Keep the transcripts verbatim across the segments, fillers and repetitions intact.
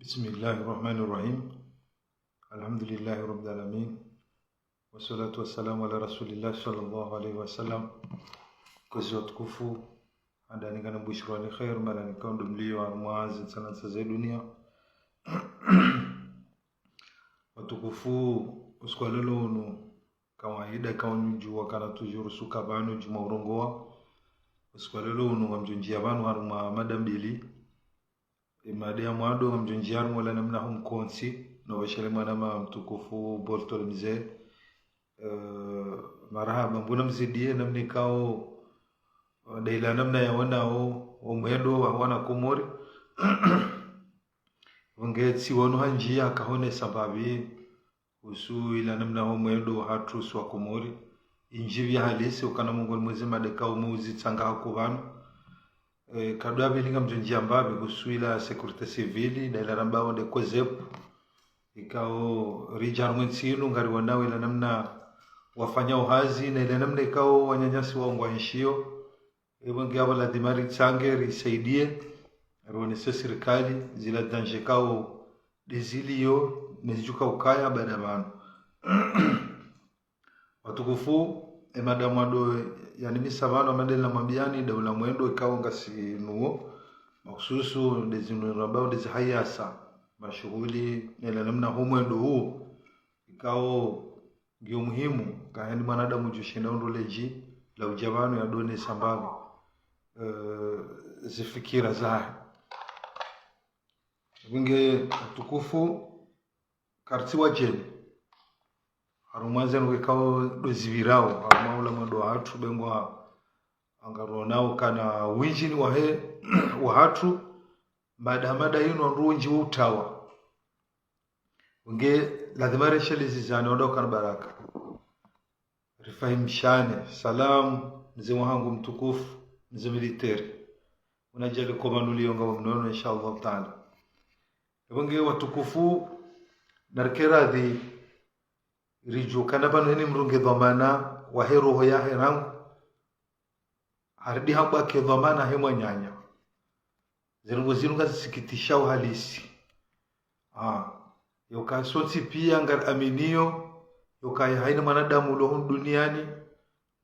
بسم الله الرحمن الرحيم. الحمد لله رب العالمين. والصلاة والسلام على رسول الله صلى الله عليه وسلم. Kwezi watukufu, handani ngam bushirani khair, mana nikao ndo mlio harumwa zintsanantsa ze dunia. Watukufu, usiku wa leo unu, kawaida kaunyu djuwa kana toujours suka pvanu djuma urongowa. Usiku wa leo unu ngamdjo ndjia pvanu harumwa mada mbili. E mada ya mwando ngamdjo ndjia harumwa ila namna ho mkontsi, no weshele mwanama mtukufu Boltol Mze. Eh, marahaba, mbona mzidie namna ikao, eh, nda ila namna yaonao o mwendo wa wana Komori. Wonge tsi wanu handjia kahonesa mbapvi, uhusu ila namna ho mwendo hatru swa Komori. Indji pvia halisi, ukana mongoni mwezi mada ikao muzitsanga hako pvanu. Eh, kadwa pvili ngamdjo ndjia mbapvi, uhusu ila sécurité civile, nda ila rambao nde COSEP. Ikao ridja harumwa entsi inu, ngariwonao ila namna wafanyao hazi, na ila namna ikao wananyasi wao ngwaenshio. Ewe nge apvo ladhima ritsange, risaidie, rionese sirikali, zila danger ikao ndezilio, nezidjo ukaya baada pvanu. Watukufu, e mada mwando yanimisa pvanu, amade la mwambiani, nda ula mwendo ikao ngasi nuwo, mahususu ndezinu rambao ndezi hayasa, mashuhuli, na ila namna ho mwendo huo, ikao ngiyo muhimu, kahani mwanadamu djushinda undru ledji, la udja pvanu yadonesa mbapvi, eh, zifikira zahe. Wonge watukufu, kartsi wadjeni. Harumwa zenu ikao ndo zipvirao, harumwa ula mwendo hatru bengwa angaronao kana windjini wahe, wahatru, mada, mada inu wandru windji wa utawa. Wonge ladhima reshelezizane, wandru wakana baraka. Rifahimishane. Salam, mze wahangu mtukufu, mze militaire. Unadjali koma nulio ngawe mnono, inshallah taala. Ewe nge watukufu, narike radhi, ridjuwe kana pvanu heni mdru nge dhwamana wahe roho yahe rangu, haridi hambwa ke dhwamana he mwananya. Zirungo zinu ngazisikitishao halisi. Ah, yoka sontsi pia ngariaminio, yoka ya haina mwanadamu ulo hunu duniani,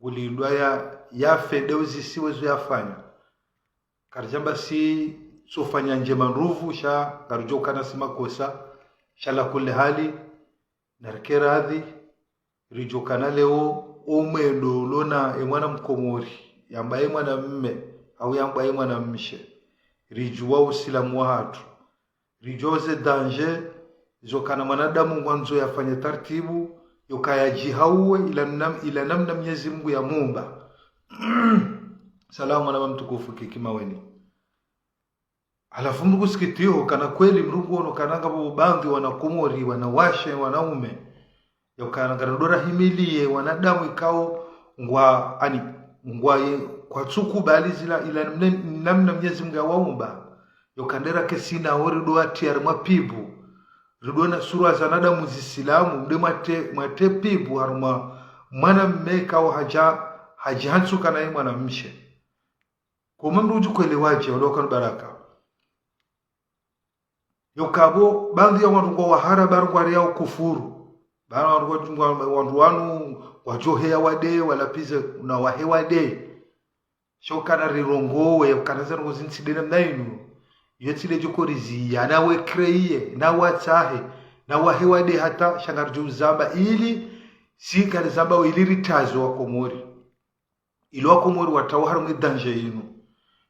ngulindwa ya, yafe nde uzisiwe zo yafanya. Karidjamba si tsofanya ndjema ndruvu, sha ngaridjo ukana si makosa, sha la kulli hali, narike radhi, ridjo ukana leo, o mwendo ulona e mwana mkomori, yamba e mwana mme, au yamba e mwana mshe. Ridjuwa usilamu wahatru. Ridjuwa ze danger, zo kana mwanadamu ngwandzo yafanye tartibu, yoka yadjihauwe ila nam-, ila namna Mnyezi Mungu yamuumba. Salamu mwanama mtukufu Kiki Maweni. Halafu mdru kusikitiho kana kweli mdru nguono kana ngapvo baadhwi wana Komori, wanawashe, wanaume. Yokana ngari ndo rahimilie wanadamu ikao ngwa, ani, ngwa ye, kwatsukubali zila ila namna, namna Mnyezi Mungu yawaumba. Yokana ndera kesina ori ndo ati harumwa pibu. Ridona sura za wanadamu zisilamu, mde mwate, mwate pibu harumwa mwana mme ikao hadja, hadjihantsuka naye mwana mshe. Koma mdru udjukwelewadje, wandru wakana baraka. Yokapvo, baadhwi ya wandru ngwawahara, bari ngwariao kufuru. Bari wandru ngwa-, ngwa-, wandru wanu, wadjoheya wade, walapvize na wahe wade. Sha ukana rirongowe, ukana ze ndrongo zinu tsi nde namna inu. Iyo tsi le djoko riziya, na we créer, na watsahe, na wahe wade hata, sha ngaridjo uzamba ili, si ngarizamba ili ritaze wa Komori. Ili wa Komori watawe harumwa e danger inu.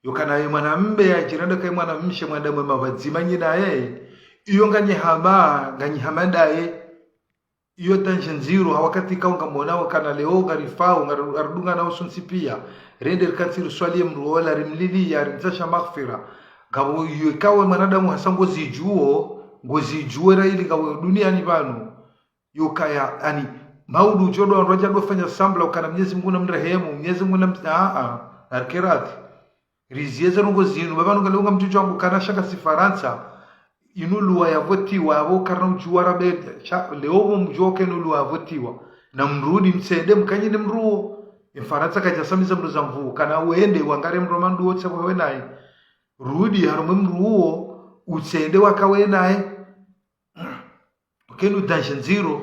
Yokana ye mwana mme yadjiranda kaye mwana mshe mwanadamu ema pvadzima nyi naye. Iyo nganyi hama, nganyi hama ndaye. Iyo danger ndziro ha wakati ikao ngamwona wakana leo ngarifao, ngari-, ngaridungana sontsi pia. Rende rikantsi riswaliye mdru ola, rimliliya, rimtsasha maghfira. Ngapvo iyo ikao mwanadamu hasa ngozidjuo, ngozidjuo ra ili ngawe duniani pvanu. Yokaya, ani, maudu udjo ndo wandru wadja ndo fanya sambla, ukana Mnyezi Mungu namrehemu, Mnyezi Mungu nam-, aa, narike radhi. Riziye ze ndrongo zinu, baba nunga leo ngamdjudjuwa mbu kana shaka si Farantsa, inu loi yavotiwa, apvo karina udjuwa rabe, sha, leo pvo mdjuwa ke inu loi yavotiwa. Na mrudi mtsende, mkanyine mdru uwo. E Mfarantsa kadjasamiza mdru za nvu, kana wende, wangare mdru wa mandru wo tse wewe naye. Rudi harumwa e mdru uwo, utsende wakawe naye. Ukenu danger ndziro.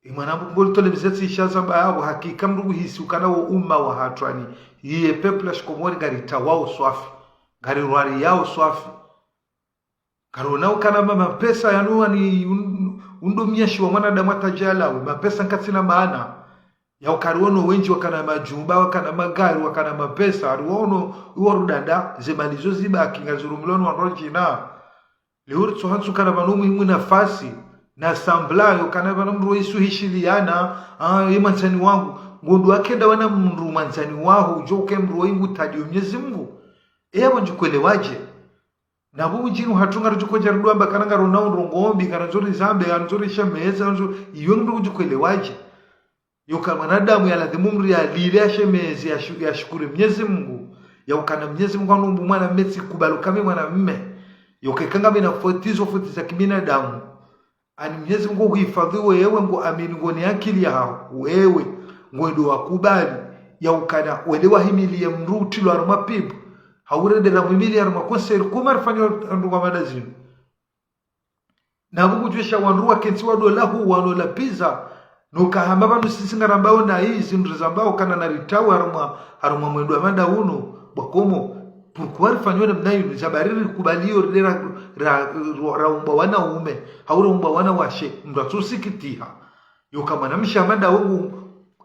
Imwana mbuku ngoli tole mzetsi ishaza mba yapvo, hakika mndru kuhisi ukana wo umma wa hatru ani. Iye peuple ya shikomori ngaritawao swafi. Ngarirwariyao swafi. Karona ukana ma-, mapesa yanu ani un-, undo mnyeshi wa mwanadamu atajalawe. Mapesa nkatsina maana. Ya ukari wono wendji wakana majumba, wakana magari, wakana mapesa. Ari wono iwo rudada, ze mali zo zibaki, ngazirumilwa ni wandru wadjina. Leo ritsohantsu kana pvanu muhimu nafasi, na sambla, yo kana pvanu mndru wesu hishiliana, ah, ye mwandzani wangu. Ngondo akenda wana mndru mwandzani waho, udjo uke mndru wa ingu tadi yo Mnyezi Mungu. Eya pvo ndjikwelewaje. Na pvo mdjini hatru ngaridjo kodja ridwamba kana ngarona undrongombi, kana ndzori zambe, kana ndzori shemeza, ndzori, iyo mndru kudjikwelewaje. Yoka mwanadamu ya ladhimu mndru ya lile ya shemezi ya shu-, ya shukuri Mnyezi Mungu. Ya ukana Mnyezi Mungu anombu mwanamme tsi kubali uka mi mwanamme. Yoka ikanga mina foti zo foti za kibinadamu. Ani Mnyezi Mungu huhifadhi wewe ngo amini ngo ni akili ya hao. Wewe ngo ndo wakubali. Ya ukana wende wahimiliye mndru utrilwa harumwa pibu. Haurendera mwimiliye harumwa konseri kuma rifanyao ndrongoo hama ndazinu. Na pvo kudjuesha wandru wakentsi wa dola hu wano lapviza. Noka hamba pvanu sisi ngarambao na izi mndru zambao kana na ritawe harumwa, harumwa mwendo wa manda unu. Bwa komo, pourquoi rifanyao namna inu, zabari rikubaliyo, ridera, ra, ra, raumbwa wanaume, hau raumbwa wanawashe, mndru atsusikitiha. Yoka mwanamshe hama nda wangu,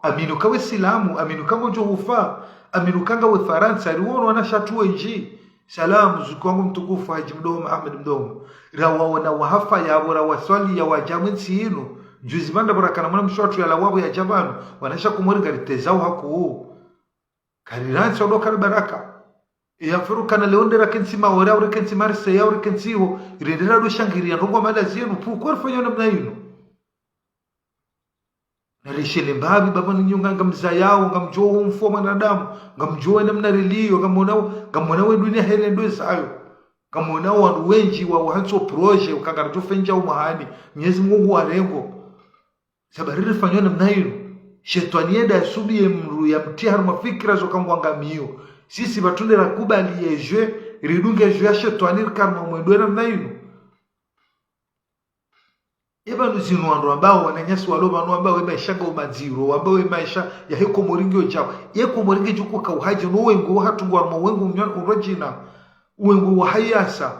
amini uka we silamu, amini uka ngodjo hufa, amini uka ngawe Farantsa, riwono wanashe hatru wendji. Salamu, zuki wangu mtukufu, Haji Mdomo, Ahmed Mdomo. Rawaona wahafa yapvo, rawaswali ya waja mwe ntsi inu. Juzi pvanda pvo rakana mwanamshe watru yalawa pvo yaja pvanu, wanashe wa Komori ngaritezao hakuu. Karirantsi wado kari baraka. Eya furu kana leo ndera kentsi Maore, au rikentsi Marseille, au rikentsi iho, irendera do shangiriya ndrongoo hama ndazinu, pourquoi rifanyao namna inu. Na rishele mbapvi baba ni nyunga ngamzayao, ngamdjuo umfu wa mwanadamu, ngamdjuo namna riliyo, ngamwonao, ngamwonao we dunia hele ndo zayo. Ngamwonao wandru wendji wa, wahantso projet, uka ngaridjo fendja umahani, Mnyezi Mungu warengo. Zabari rifanyao namna inu. Shetwani yenda yasubiye mndru yamtriye harumwa fikira zo kangwangamiyo. Sisi pvatsu nde rakubali ye jeu, ridunge jeu ya shetwani rike harumwa mwendo namna inu. Eba nuzinu wandru wambao wananyasi walo pvanu wambao we maesha ngao madziro, wambao we maesha ya he Komori ngiyo djao. Ye Komori ngedjo uka uhadje no wengo wahatru ngwa harumwa wengo mnyan urojina. Wengo wa hayasa.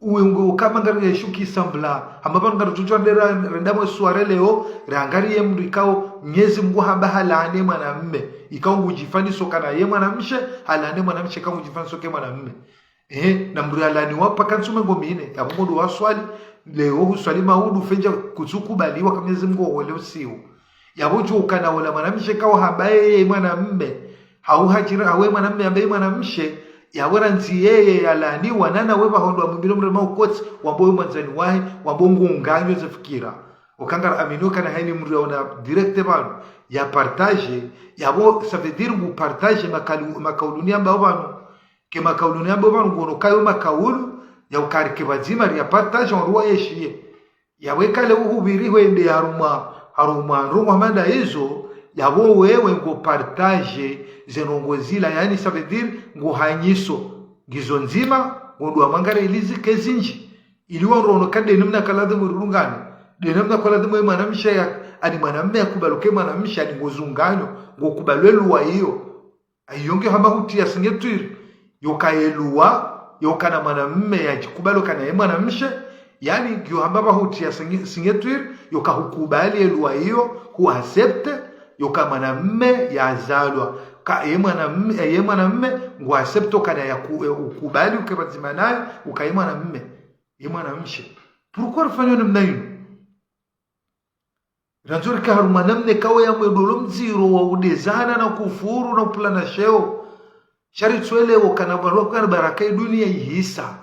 Wengo kama ngari ya shuki sambla. Hama pvanu ngari tsudjuwa ndera renda mwe soirée leo, rangariye mndru ikao Mnyezi Mungu hamba halaani mwanamme. Ikao ngudjifanyisao kana ye mwanamshe, halaani mwanamshe ikao ngudjifanyisao ke mwanamme. Eh, na mndru yalaaniwa paka ntsu mengo mine, yapvo ngondo waswali, leo huswali maudu fendja kutsukubaliwa ka Mnyezi Mungu wole usiu. Yapvo djuo ukana wola mwanamshe ikao hamba yeye mwanamme, hau hajira, hau ye mwanamme hamba ye mwanamshe, yapvo randzi yeye yalaaniwa, nana we pvahondo wa mwimbilo mrema ukotsi, wambo we mwandzani wahe, wambo ngunganyo ze fikira. Uka ngara amini ukana haini mndru yaona direct pvanu, ya partage, yapvo ça veut dire ngu partage makalu-, makauluni yambao pvanu. Ke makaulu ni yambe pvanu ngono kayo makaulu ya ukari ke pvadzima riya partage wandru wayeshiye. Yapvo ikale uhubiri hwende harumwa, harumwa ndrongoo hama nda izo, yapvo wewe ngo partage ze ndrongoo zila, yaani ça veut dire ngo hanyiso. Ngizo ndzima, ngondo wa mangara ili zike zindji. Ili wandru waone ka nde namna ka ladhimu rirungane. Nde namna ka ladhimu ye mwanamshe ya, ani mwanamme yakubali uke mwanamshe, ani ngo zunganyo, ngo kubali we loi iyo. Ayo ngiyo hamba hutiya signature, yoka ye loi, yoka na mwanamme yadjikubali ukana ye mwanamshe, yaani ngiyo hamba pvo hutiya sign-, signature, yoka hukubali ye loi iyo, hu accepte, yoka mwanamme yazalwa. Ka ye mwanamme, ye mwanamme, ngu accepte ukana ya ku-, eh, ukubali uke pvadzima naye, uka ye mwanamme, ye mwanamshe. Pourquoi rifanyao namna inu? Randzo rike harumwa namna kawo ya mwendo lo mdziro wa udezana na kufuru na upvulana sheo. Sha ritsuelewa ukana pvalo ukana baraka ye dunia ihisa.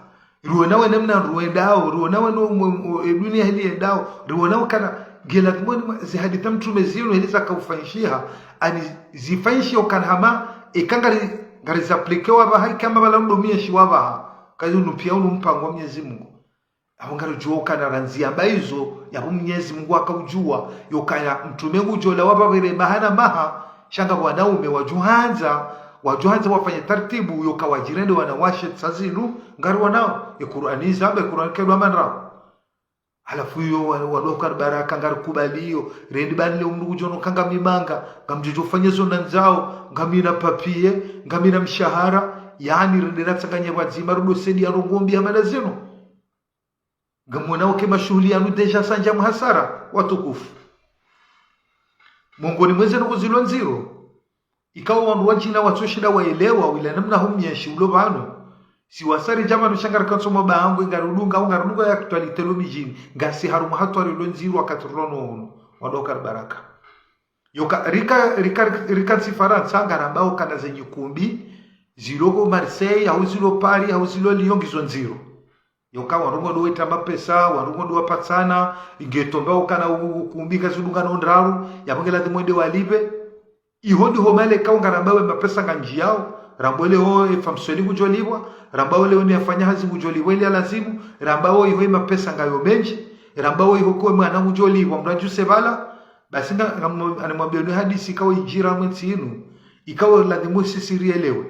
Riwona we namna rwendao, riwona we no mwe-, mwe-, e dunia heli yendao, riwona ukana ngela kimoni mwa-, zi haditha mtrume zinu heli zaka ufanyishiha, ani zifanyishiha ukana hama, eka ngari, ngari zaplike wapvaha, eka hama pvala mdo myeshi wapvaha, kazi unu piya unu mpango wa Mwenyezi Mungu. Yapvo ngaridjuwa ukana randzi yamba izo, yapvo Mwenyezi Mungu haka udjuwa, yokaya mtrume ngudjo lawa pvapvire maha na maha, sha ngapvo wanaume wadjuhandza, Wadjo handza wafanye tartibu, yoka wadjirende wanawashe tsi zinu, ngari wanao, e Kur'ani zamba, e Kur'ani kedwa mandrao. Halafu iyo wa-, wado kari baraka ngari kubaliyo, rendi bani le umru kudjono kanga mimanga, ngamdjodjo fanye zo nandzao, ngamina papier, ngamina mshahara, yaani rende ratsanganye pvwadzima, rudo sedi ya rongombi ya mala zinu. Ngamwona uke mashuhuli yanu déjà sandja mhasara, watukufu. Mongoni mweze ndrongoo zilo ndziro. Ikao wandru wadjina watsoshinda waelewa, wila namna humyeshi ulo pvanu. Si wasari djamanu sha ngari kantso mwa bahangu, ngari udunga, au ngari udunga ya actualité lo midjini. Ngasi harumwa hatwari lo ndziro wakati rulo no unu. Wado kari baraka. Yoka, rika, rika, rika ntsi Farantsa, ngarambao kana zenyi kumbi, zilo ko Marseille, au zilo Paris, au zilo Lyon, ngizo ndziro. Yoka wandru ngwado weta mapesa, wandru ngwado wapatsana, inge tomba ukana u-, ukumbi kazidunga no ndraru, yapvo nge ladhimu wende walipve. Iho ndiho male kao ngarambao e mapesa ngandjiyao, rambao leo e famsoni ngudjolipvwa, rambao leo ni afanya hazi ngudjolipvwa ili ya lazimu, rambao iho e mapesa ngayo mendji, rambao iho ko e mwana ngudjolipvwa, mndru adjuse pvala, basi nga, nga, animwambie ni hadisi ikao idjiri harumwa entsi inu, ikao ladhimu sisi rielewe.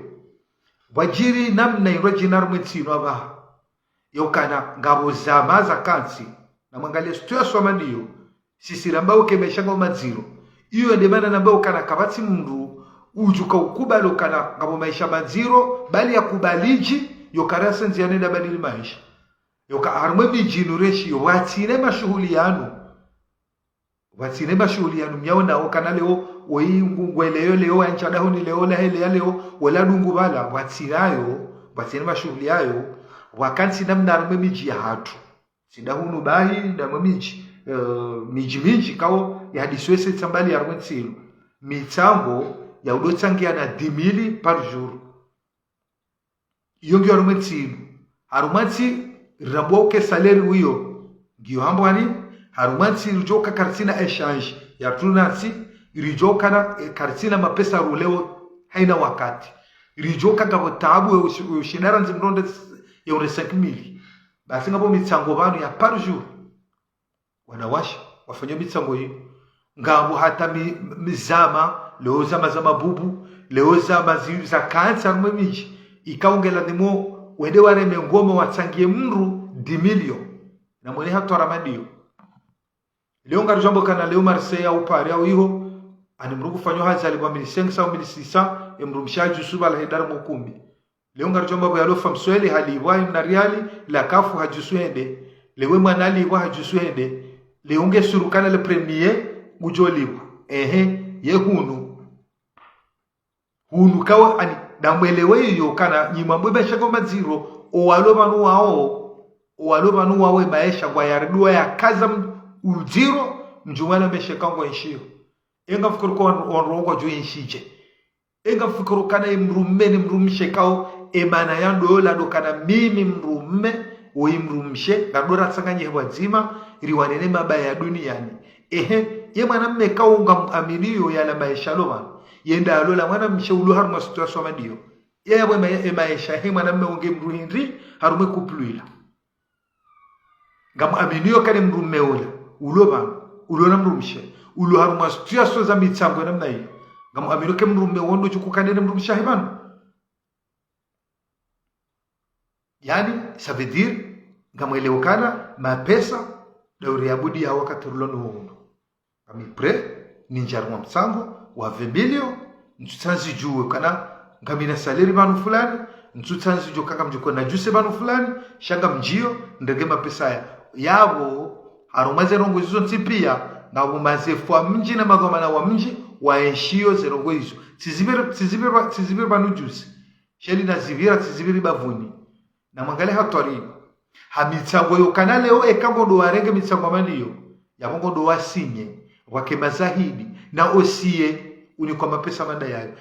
Pvwadjiri namna indru djina harumwa entsi inu apvaha. Yokana ngapvo zama za kantsi. Namwangalie situation hama ndiyo. Sisi rambao uke maesha ngao madziro. Iyo nde mana nambao ukana kapvatsi mndru udjuka ukubali ukana ngapvo maesha madziro, bali yakubalidji, yoka rasa ndzia nenda badili maesha. Yoka harumwa emidji inu reshiyo, pvwatsina e mashuhuli yanu. Pvwatsina e mashuhuli yanu myaonao kana leo, oyi ngu-, ngweleyo leo, yantsha dahoni leo, laheleya leo, wela dungu pvala, pvwatsina yo, pvwatsina e mashuhuli yayo, pvwakantsi namna harumwa emidji yahatru. Tsi dahunu bahi, damwa midji, eh, midji mindji kao yahadisiwa ese tsambali harumwa entsi inu. Mitsango ya udo tsangia na dix mille par jour. Iyo ngiyo harumwa entsi inu. Harumwa ntsi rirambwa uke salaire wiyo. Ngiyo hambwani, harumwa ntsi ridjoka karitsina échange ya tuna ntsi, ridjoka na, eh, karitsina mapesa ruleo haina wakati. Ridjoka ngapvo taabu ya ushi-, ya ushinda randzi mndru nde s-, ya ure cinq mille. Basi ngapvo mitsango pvanu ya par jour. Wanawashe, wafanya mitsango iyo. Ngapvo hata mi-, mizama, leo zama za mabubu, leo zama zi-, za kantsi harumwa emidji. Ikao nge ladhimu, wende wareme ngoma watsangie mndru dix millions. Namwone hatwari hama ndiyo. Leo ngaridjo amba ukana leo Marseille au Paris au iho, ani mndru ngufanyao hazi halipvwa mille cinq cents au mille six cents, e mndru mshe hadjusu pvala hende harumwa ukumbi. Leo ngaridjo amba pvo yalo famsweli halipvwa imna riali, la kafu hadjusu hende. Leo e mwana halipvwa hadjusu hende. Leo nge suru kana le premier ngudjolipvwa. Ehe, ye hunu. Hunu kao ani, damwelewe iyo kana nyi mwambao e maesha ngao madziro, owalo pvanu wao, owalo pvanu wao e maesha ngwayaridua yakaza m-, udziro, mdjumwa na maesha kao ngwaenshiyo. Enga mfikiri ko wandru, wandru ngwadjo enshidje. Enga mfikiri kana e mndru mme ne mndru mshe kao, e mana ya ndola ndo kana mimi mndru mme, oyi mndru mshe, ngado ratsanganye pvwadzima, riwanene mabaya ya duniani. Ehe, ye mwana mme kao ngamwaminiyo yala maesha lo pvanu. Yende yalola mwana mshe ulo harumwa situation hama ndiyo. Ye yapvo e ma-, e maesha he mwana mme unge mndru hindri, harumwa e couple ila. Ngamwaminiyo kana e mndru mme ola, ulo pvanu, ulo na mndru mshe, ulo harumwa situation za mitsango namna iyo. Ngamwaminiyo ke mndru mme wondo djuku kandene mndru mshe hahe pvanu. Yaani, ça veut dire, ngamwelewo kana mapesa, dauri ya budi ya wakati rulo no unu. Ngami prêt, nindjie harumwa mtsango wa vingt millions, ntsutsanzi djuwe kana ngamina salaire pvanu fulani, ntsutsanzi djuwe kana ngamdjo nadjuse pvanu fulani, sha ngamdjiyo, ndrenge mapesa ya. Yapvo, harumwa ze ndrongoo zizo ntsi pia, ngapvo mazefu wa mdji na madhwamana wa mdji, waenshiyo ze ndrongoo izo. Tsizipviri, tsizipviri, tsizipviri pvanu djuzi. Sheli nazipvira, tsizipviri bavuni. Namwangalie hatwari. Ha mitsango yo kana leo eka ngondo warenge mitsango hama ndiyo. Yapvo ngondo wasinye. Wake mazahidi. Na osiye unikwa mapesa hama ndayayo.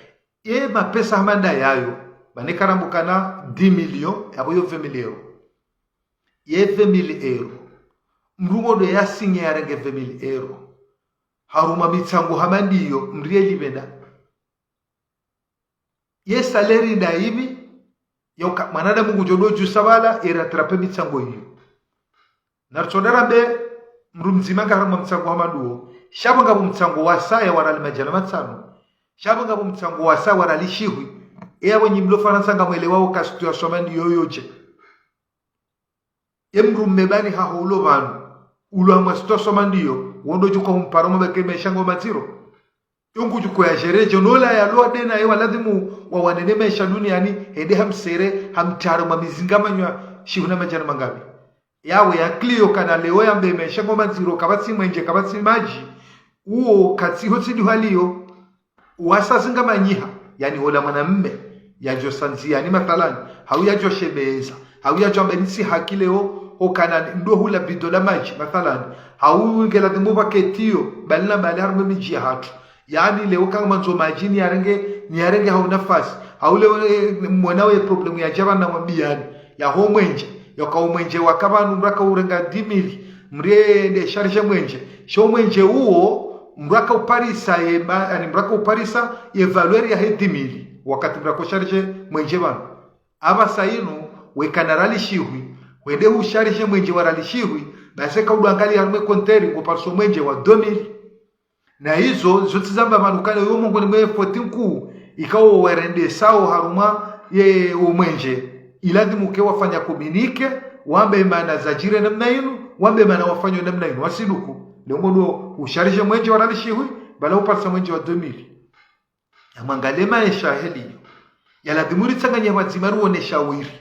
Ye mapesa hama ndayayo. Mana eka ramba ukana dix millions, yapvo yo vingt mille euros. Ye vingt mille euros. Mndru ngondo yasinye yarenge vingt mille euros. Harumwa mitsango hama ndiyo, mndru yelipve nda. Ye salaire ndayipvi, yoka, mwanadamu ngudjo dodjusa pvala, e rattraper mitsango iyo. Naritsonde rambe, mndru mdzima nge harumwa mtsango hama nduwo. Sha pvo ngapvo mtsango wasaya wa riali madjana matsanu. Sha pvo ngapvo mtsango wasaya wa riali shihwi. Eya pvo nyi mlo Farantsa ngamwelewao ka situation mani yoyo dje. Ye mdrume bani haho ulo pvanu, ulo hamwa situation mani yo, wo ndo djuka umpara mabeke maesha ngo madziro. Yo ngudjuka ya gérer dje, no ola yalo dena ye wa lazimu wawane ne maesha duniani, hende hamsere, hamtare mwa mizinga manywa, shihuna madjana mangapvi. Yawe ya client kana leo yambe maesha ngo madziro, kapvatsi mwenje, kapvatsi madji, uwo katsi ho tsi ndo hali yo, wasa zinga manyiha, yaani ola mwanamme, yadjo sanzi yaani mathalani, hau yadjo shemeza, hau yadjo amba nitsi haki leo, ho kana ndo hula bido la madji mathalani, hau nge lazimu pvaketiyo, bali na bali harumwa midji yahatru. Yaani leo kanga mandzo madji niyarenge, niyarenge hau nafasi, hau leo, eh, mwana we problème yadja pvanu na mwambiyani, yaho mwenje, yoka umwenje waka pvanu mdru aka urenga dix mille, mdru yende charge mwenje. Sho mwenje uwo, mdru aka uparisa ye ma-, yaani mdru aka uparisa ye valeur yahe dix mille. Wakati mdru ako charge mwenje pvanu. Apvasa inu, we kana riali shihwi, wende hu charge mwenje wa riali shihwi, basi ka udjo angalia harumwa compteur, ngo pariso mwenje wa deux mille. Na izo, zo tsi zamba pvanu kana yo mongoni mwe faute nkuu, ikao warendesao harumwa ye wo mwenje. Ilazimu ke wafanya communiqué, wambe mana zadjiri namna inu, wambe mana wafanya namna inu, wasiduku. Leo ngo ndo u charge mwenje wa riali shihwi, bala uparisa mwenje wa deux mille. Yamwangalie maesha heli yo. Yalazimu ritsanganye pvadzima ruone shawiri.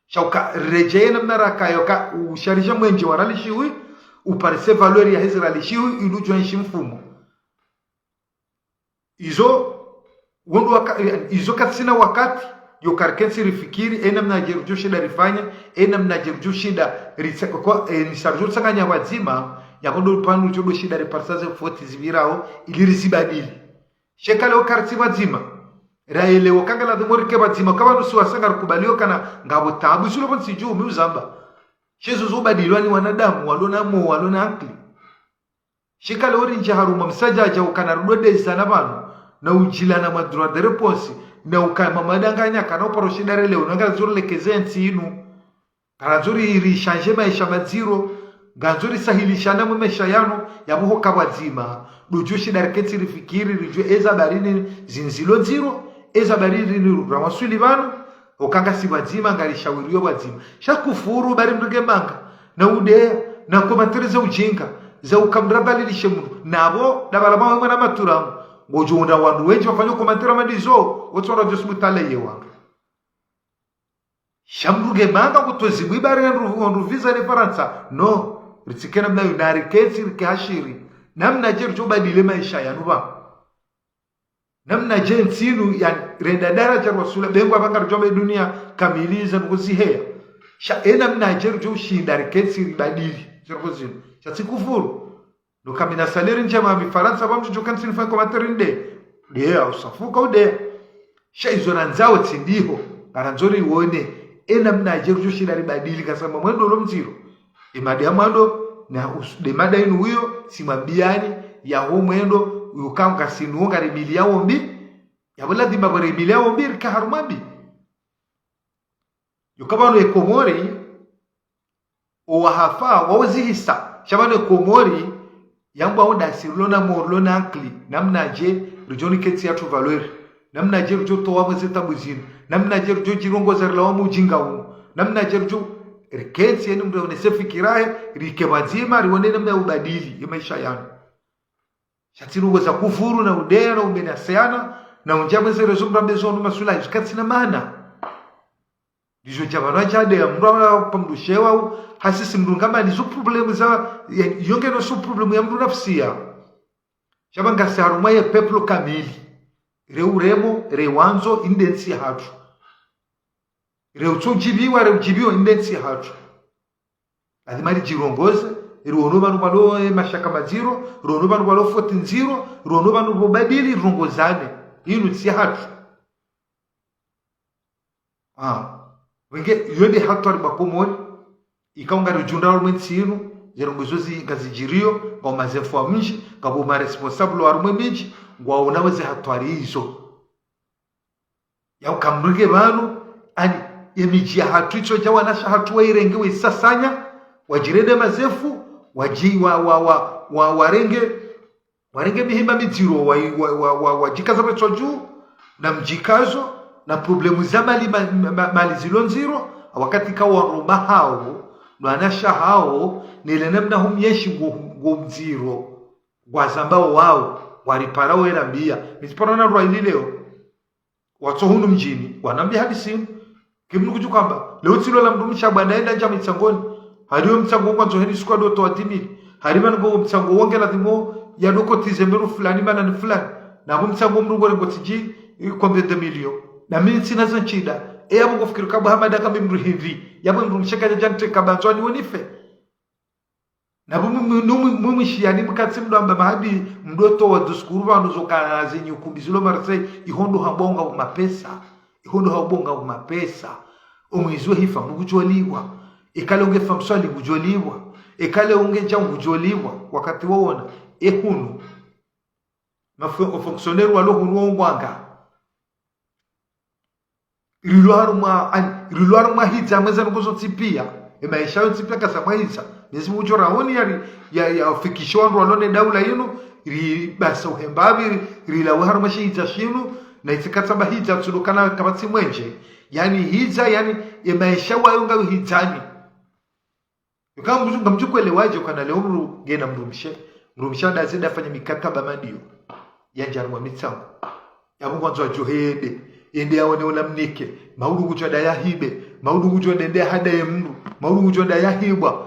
Sha uka redjeye namna rakayo ka u charge mwenje wa riali shihwi, uparise valeur yahe zi riali shihwi, ili udjo enshi mfumo. Izo, wo ndo waka-, izo katsina wakati, yo ka rikentsi rifikiri, e namna dje ridjo shinda rifanye, e namna dje ridjo shinda ritsa-, kwa, e, nisa ridjo tsanganya pvadzima, yako ndo pvanu ridjo ndo shinda riparisa ze faute zipvirao, ili rizibadili. Sha eka leo karitsi pvadzima, raelewa ka ngalazimu rike pvadzima, ka pvanu si wasa ngarikubaliyo kana ngapvo taabu, zilo pvo ntsi dju, mi uzamba. Sha izo zo ubadilwa ni wanadamu, walo na mo, walo na akili. Sha eka leo rindjia harumwa msadjadja ukana rudodeza na pvanu, na udjilana ma droit de réponse, na ukaya mamadanganya kana uparo shinda relewa, na ngarandzo rilekeze ntsi inu. Ngarandzo ri, rishanje maesha madziro, ngarandzo risahilishane mwe maesha yanu, yapvo ho ka pvadzima. Ndo djo shinda rikentsi rifikiri, ridjuwe eza barini zindzilo ndziro, eza barini rawaswili pvanu, oka ngasi pvadzima, ngarishawiriyo pvadzima. Sha kufuru bari mdru nge manga, na udeya, na commentaire za ujinga, za uka mdru abalilishe mdru. Napvo, dabala mawe mwana maturamu, ngodjo unda wandru wendji wafanye commentaire mandizo, wotsonda djo subutale ye wandru. Sha mdru nge manga kutozi bwibari ya ndru, ndru visa ne Farantsa. No, ritsikena mna yo na rikentsi rike hashiri. Namna dje ridjo badile maesha yanu pvanu. Namna dje ntsi inu ya renda daraja rasula bengwa pvanga ridjo me dunia kamili za nukuziheya. Sha e namna dje ridjo shinda rikentsi ribadili. Ziriko zinu. Sha tsi kufuru. Ndo ka mi na salaire ndjema mi Farantsa pvamdjo djo kantsi nifanye commentaire nde. Nde, au safuka ude. Sha izo nandzao tsi ndiho. Ngarandzo rione. E namna dje ridjo shinda ribadili kasamba mwendo ulo mdziro. E mada ya mwando, na us-, nde mada inu uyo, tsimwambiyani, yaho mwendo, uyo ka ngasi nuwo ngari mili ya wombi. Yapvo lazima pvo ri mili ya wombi, rika harumwa mbi. Yo ka pvanu e Komori, owahafa, wauzihisa. Sha pvanu e Komori, yambwa unda si rilo na mo, rilo na akili. Namna dje, ridjo nikentsi yatru valeur. Namna dje ridjo towa mwe ze tabu zinu. Namna dje ridjo djirongoza rilawa mujinga unu. Namna dje ridjo rikentsi yeni mdru yaonese fikira yahe, rike pvadzima, rione namna ya ubadili, ye maesha yanu. Sha tsi ndrongoo za kufuru na udeya na umenaseana, na undjia mwe ze réseaux mrambe zo nu maswala izo katsina maana. Ndizo dja pvanu adja adeya mdru wa pvamdru shewa u, hasisi mdru ngamba ni zo problème za, ya, yo ngeno zo problème ya mdru nafsiya. Sha pvanu ngasi harumwa ye peuple kamili. Re uremo, re wandzo, inde ntsi yahatru. Re utso djibiwa, re udjibiwa, inde ntsi yahatru. Lazima ridjirongoze, rione pvanu pvalo, eh, mashaka madziro, rione pvanu pvalo faute ndziro, rione pvanu pvo badili, rirongozane. Inu ntsi yahatru. Ah. Wenge, yo nde hatwari ba Komori, ikao ngari udjunda harumwa entsi inu, ze ndrongoo zo zi, ngazidjiriyo, ngapvo ma infos mdji, ngapvo ma responsable harumwa emidji, ngwaonao ze hatwari izo. Ya uka mdru nge pvanu, ani, ye midji yahatru itso dja wanashe hatru wairenge waisasanya, wadjirende mazefu, wadji, wa, wa, wa, wa, warenge, warenge mihima midziro, wa, wa, wa, wa, wadjikaza pvwetswa dju, na mdjikazo, na problemu za mali, ma, ma, mali zilo ndziro, wakati ka wandru mahao, no wanashe hao, nele namna humyeshi ngo, ngo ndziro, ngwazambao wao, ngwaripara werambia. Mi tsipara na rwa ili leo, watso hunu mdjini, wanambia hadisi inu. Kemnu kudjuhamba, leo tsilola mdrumshe abwanda yenda ndja mitsangoni. Hari wo mtsango ngwandzo heni squad oto wa dix mille. Hari pvanu ngo mtsango wonge ladhimu yado cotiser mdru fulani mana ni fulani. Na pvo mtsango mdru ngorengwa tsidji, eh, combien de millions. Na mi ntsina za ntsida. E yapvo ngofikiri kabwa hamada kambi mdru hindri. Yapvo mdrumshe kadja djanteka bandzwani wonife. Na pvo mwi-, mwi-, mwi-, mwi-, mwishiya ni mkatsi mdru amba mahadi mdru oto wa discours pvanu zo kana zenyi ukumbi zilo Marseille, iho ndo hambonga mapesa. Iho ndo hambonga mapesa. Omwezi we hifa mdru kudjoliwa. Ekale unge fa mswali ngudjoliwa. Ekale unge dja ngudjoliwa. Wakati wowona. E hunu. Mafo-, o fonctionnaire walo hunu wongwanga. Rilo harumwa, ani, rilo harumwa hidza mweza nuko zontsi pia. E maesha yontsi pia kasa mwa hidza. Mezi mudjo raoni yari, ya, ya fikisho wandru walo ne daula yinu, ri basa uhemba pvi, ri, rilawe harumwa shi hidza shinu, na itsi katsamba hidza tsulo kana kapvatsi mwenje. Yani hidza, yani, e maesha wayo ngayo hidzani. Yoka mdru, ngamdjo kwelewaje ukana leo mdru ngena mdrumshe. Mdrumshe anda zenda afanye mikataba mandiyo. Yandja harumwa mitsango. Yapvo ngwandzo adjo hende. Yende yaone ola mnike. Maudu kudjo nda yahibe. Maudu kudjo nda yende yahadaye mdru. Maudu kudjo nda yahibwa.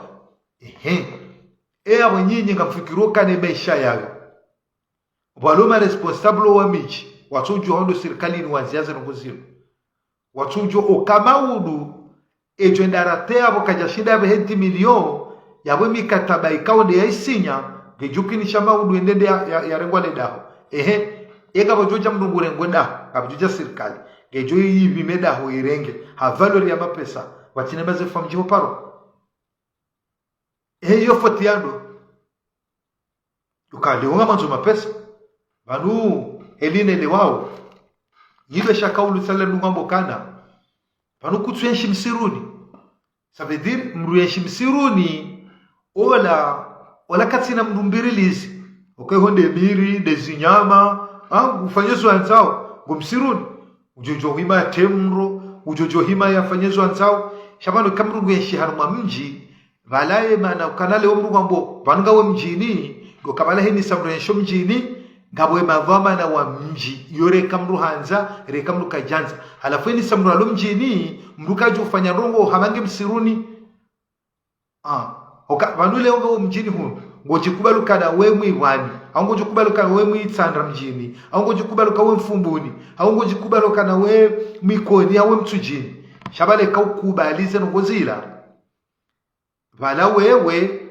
Ehe. E yapvo nyinyi ngamfikiro kana e maesha yayo. Pvwalo ma responsable wa midji, watsudjuwa hondo sirikali ni wandziya ze ndrongo zinu. Watsudjuwa oka maudu, edjo enda rate yapvo kadja shinda yapvehe dix millions, yapvo mikataba ikao nde ya isinya, ngedjo kinisha maudu ende nde ya, ya, yarengwa le daho. Ehe, eka pvwadjo dja mdru ngurengwe daho, kapvwadjo dja sirikali. Ngedjo ipvime daho irenge, ha valeur ya mapesa, watsine maze famdji ho paro. Ehe, iyo foti yando. Uka leo ngamandzo mapesa. Pvanu, eline lewao. Nyibe shaka ulu tsala nunga mbokana. Pvanu kutsu enshi msiruni. Ça veut dire, mdru enshi msiruni. Ola, ola katsina mdru mbirilizi. Oke honde miri, nde zinyama. Ah, ufanye zo wandzao. Ngo msiruni. Udjo djo hima ya temro. Udjo djo hima yafanye zo wandzao. Sha pvanu ka mdru ngu enshi harumwa mdji. Pvala ye mana ukana leo mdru ngwambo, pvanu ngawe mdjini, ndo ka pvala heni sa mdru yensho mdjini, ngapvo ye madhwamana wa mdji, iyo reka mdru handza, reka mdru kadjandza. Halafu heni sa mdru alo mdjini, mdru kadjo ufanya ndrongo, hama nge msiruni. Ah, oka, pvanu leo ngawe mdjini hunu, ngodjikubali ukana we Mwibwani, au ngodjikubali ukana we Mwitsandra mdjini, au ngodjikubali ukana we Mfumbuni, au ngodjikubali ukana we Mwikoni, au we Mtsudjini. Sha pvale ka ukubali ze ndrongo zila. Pvala wewe,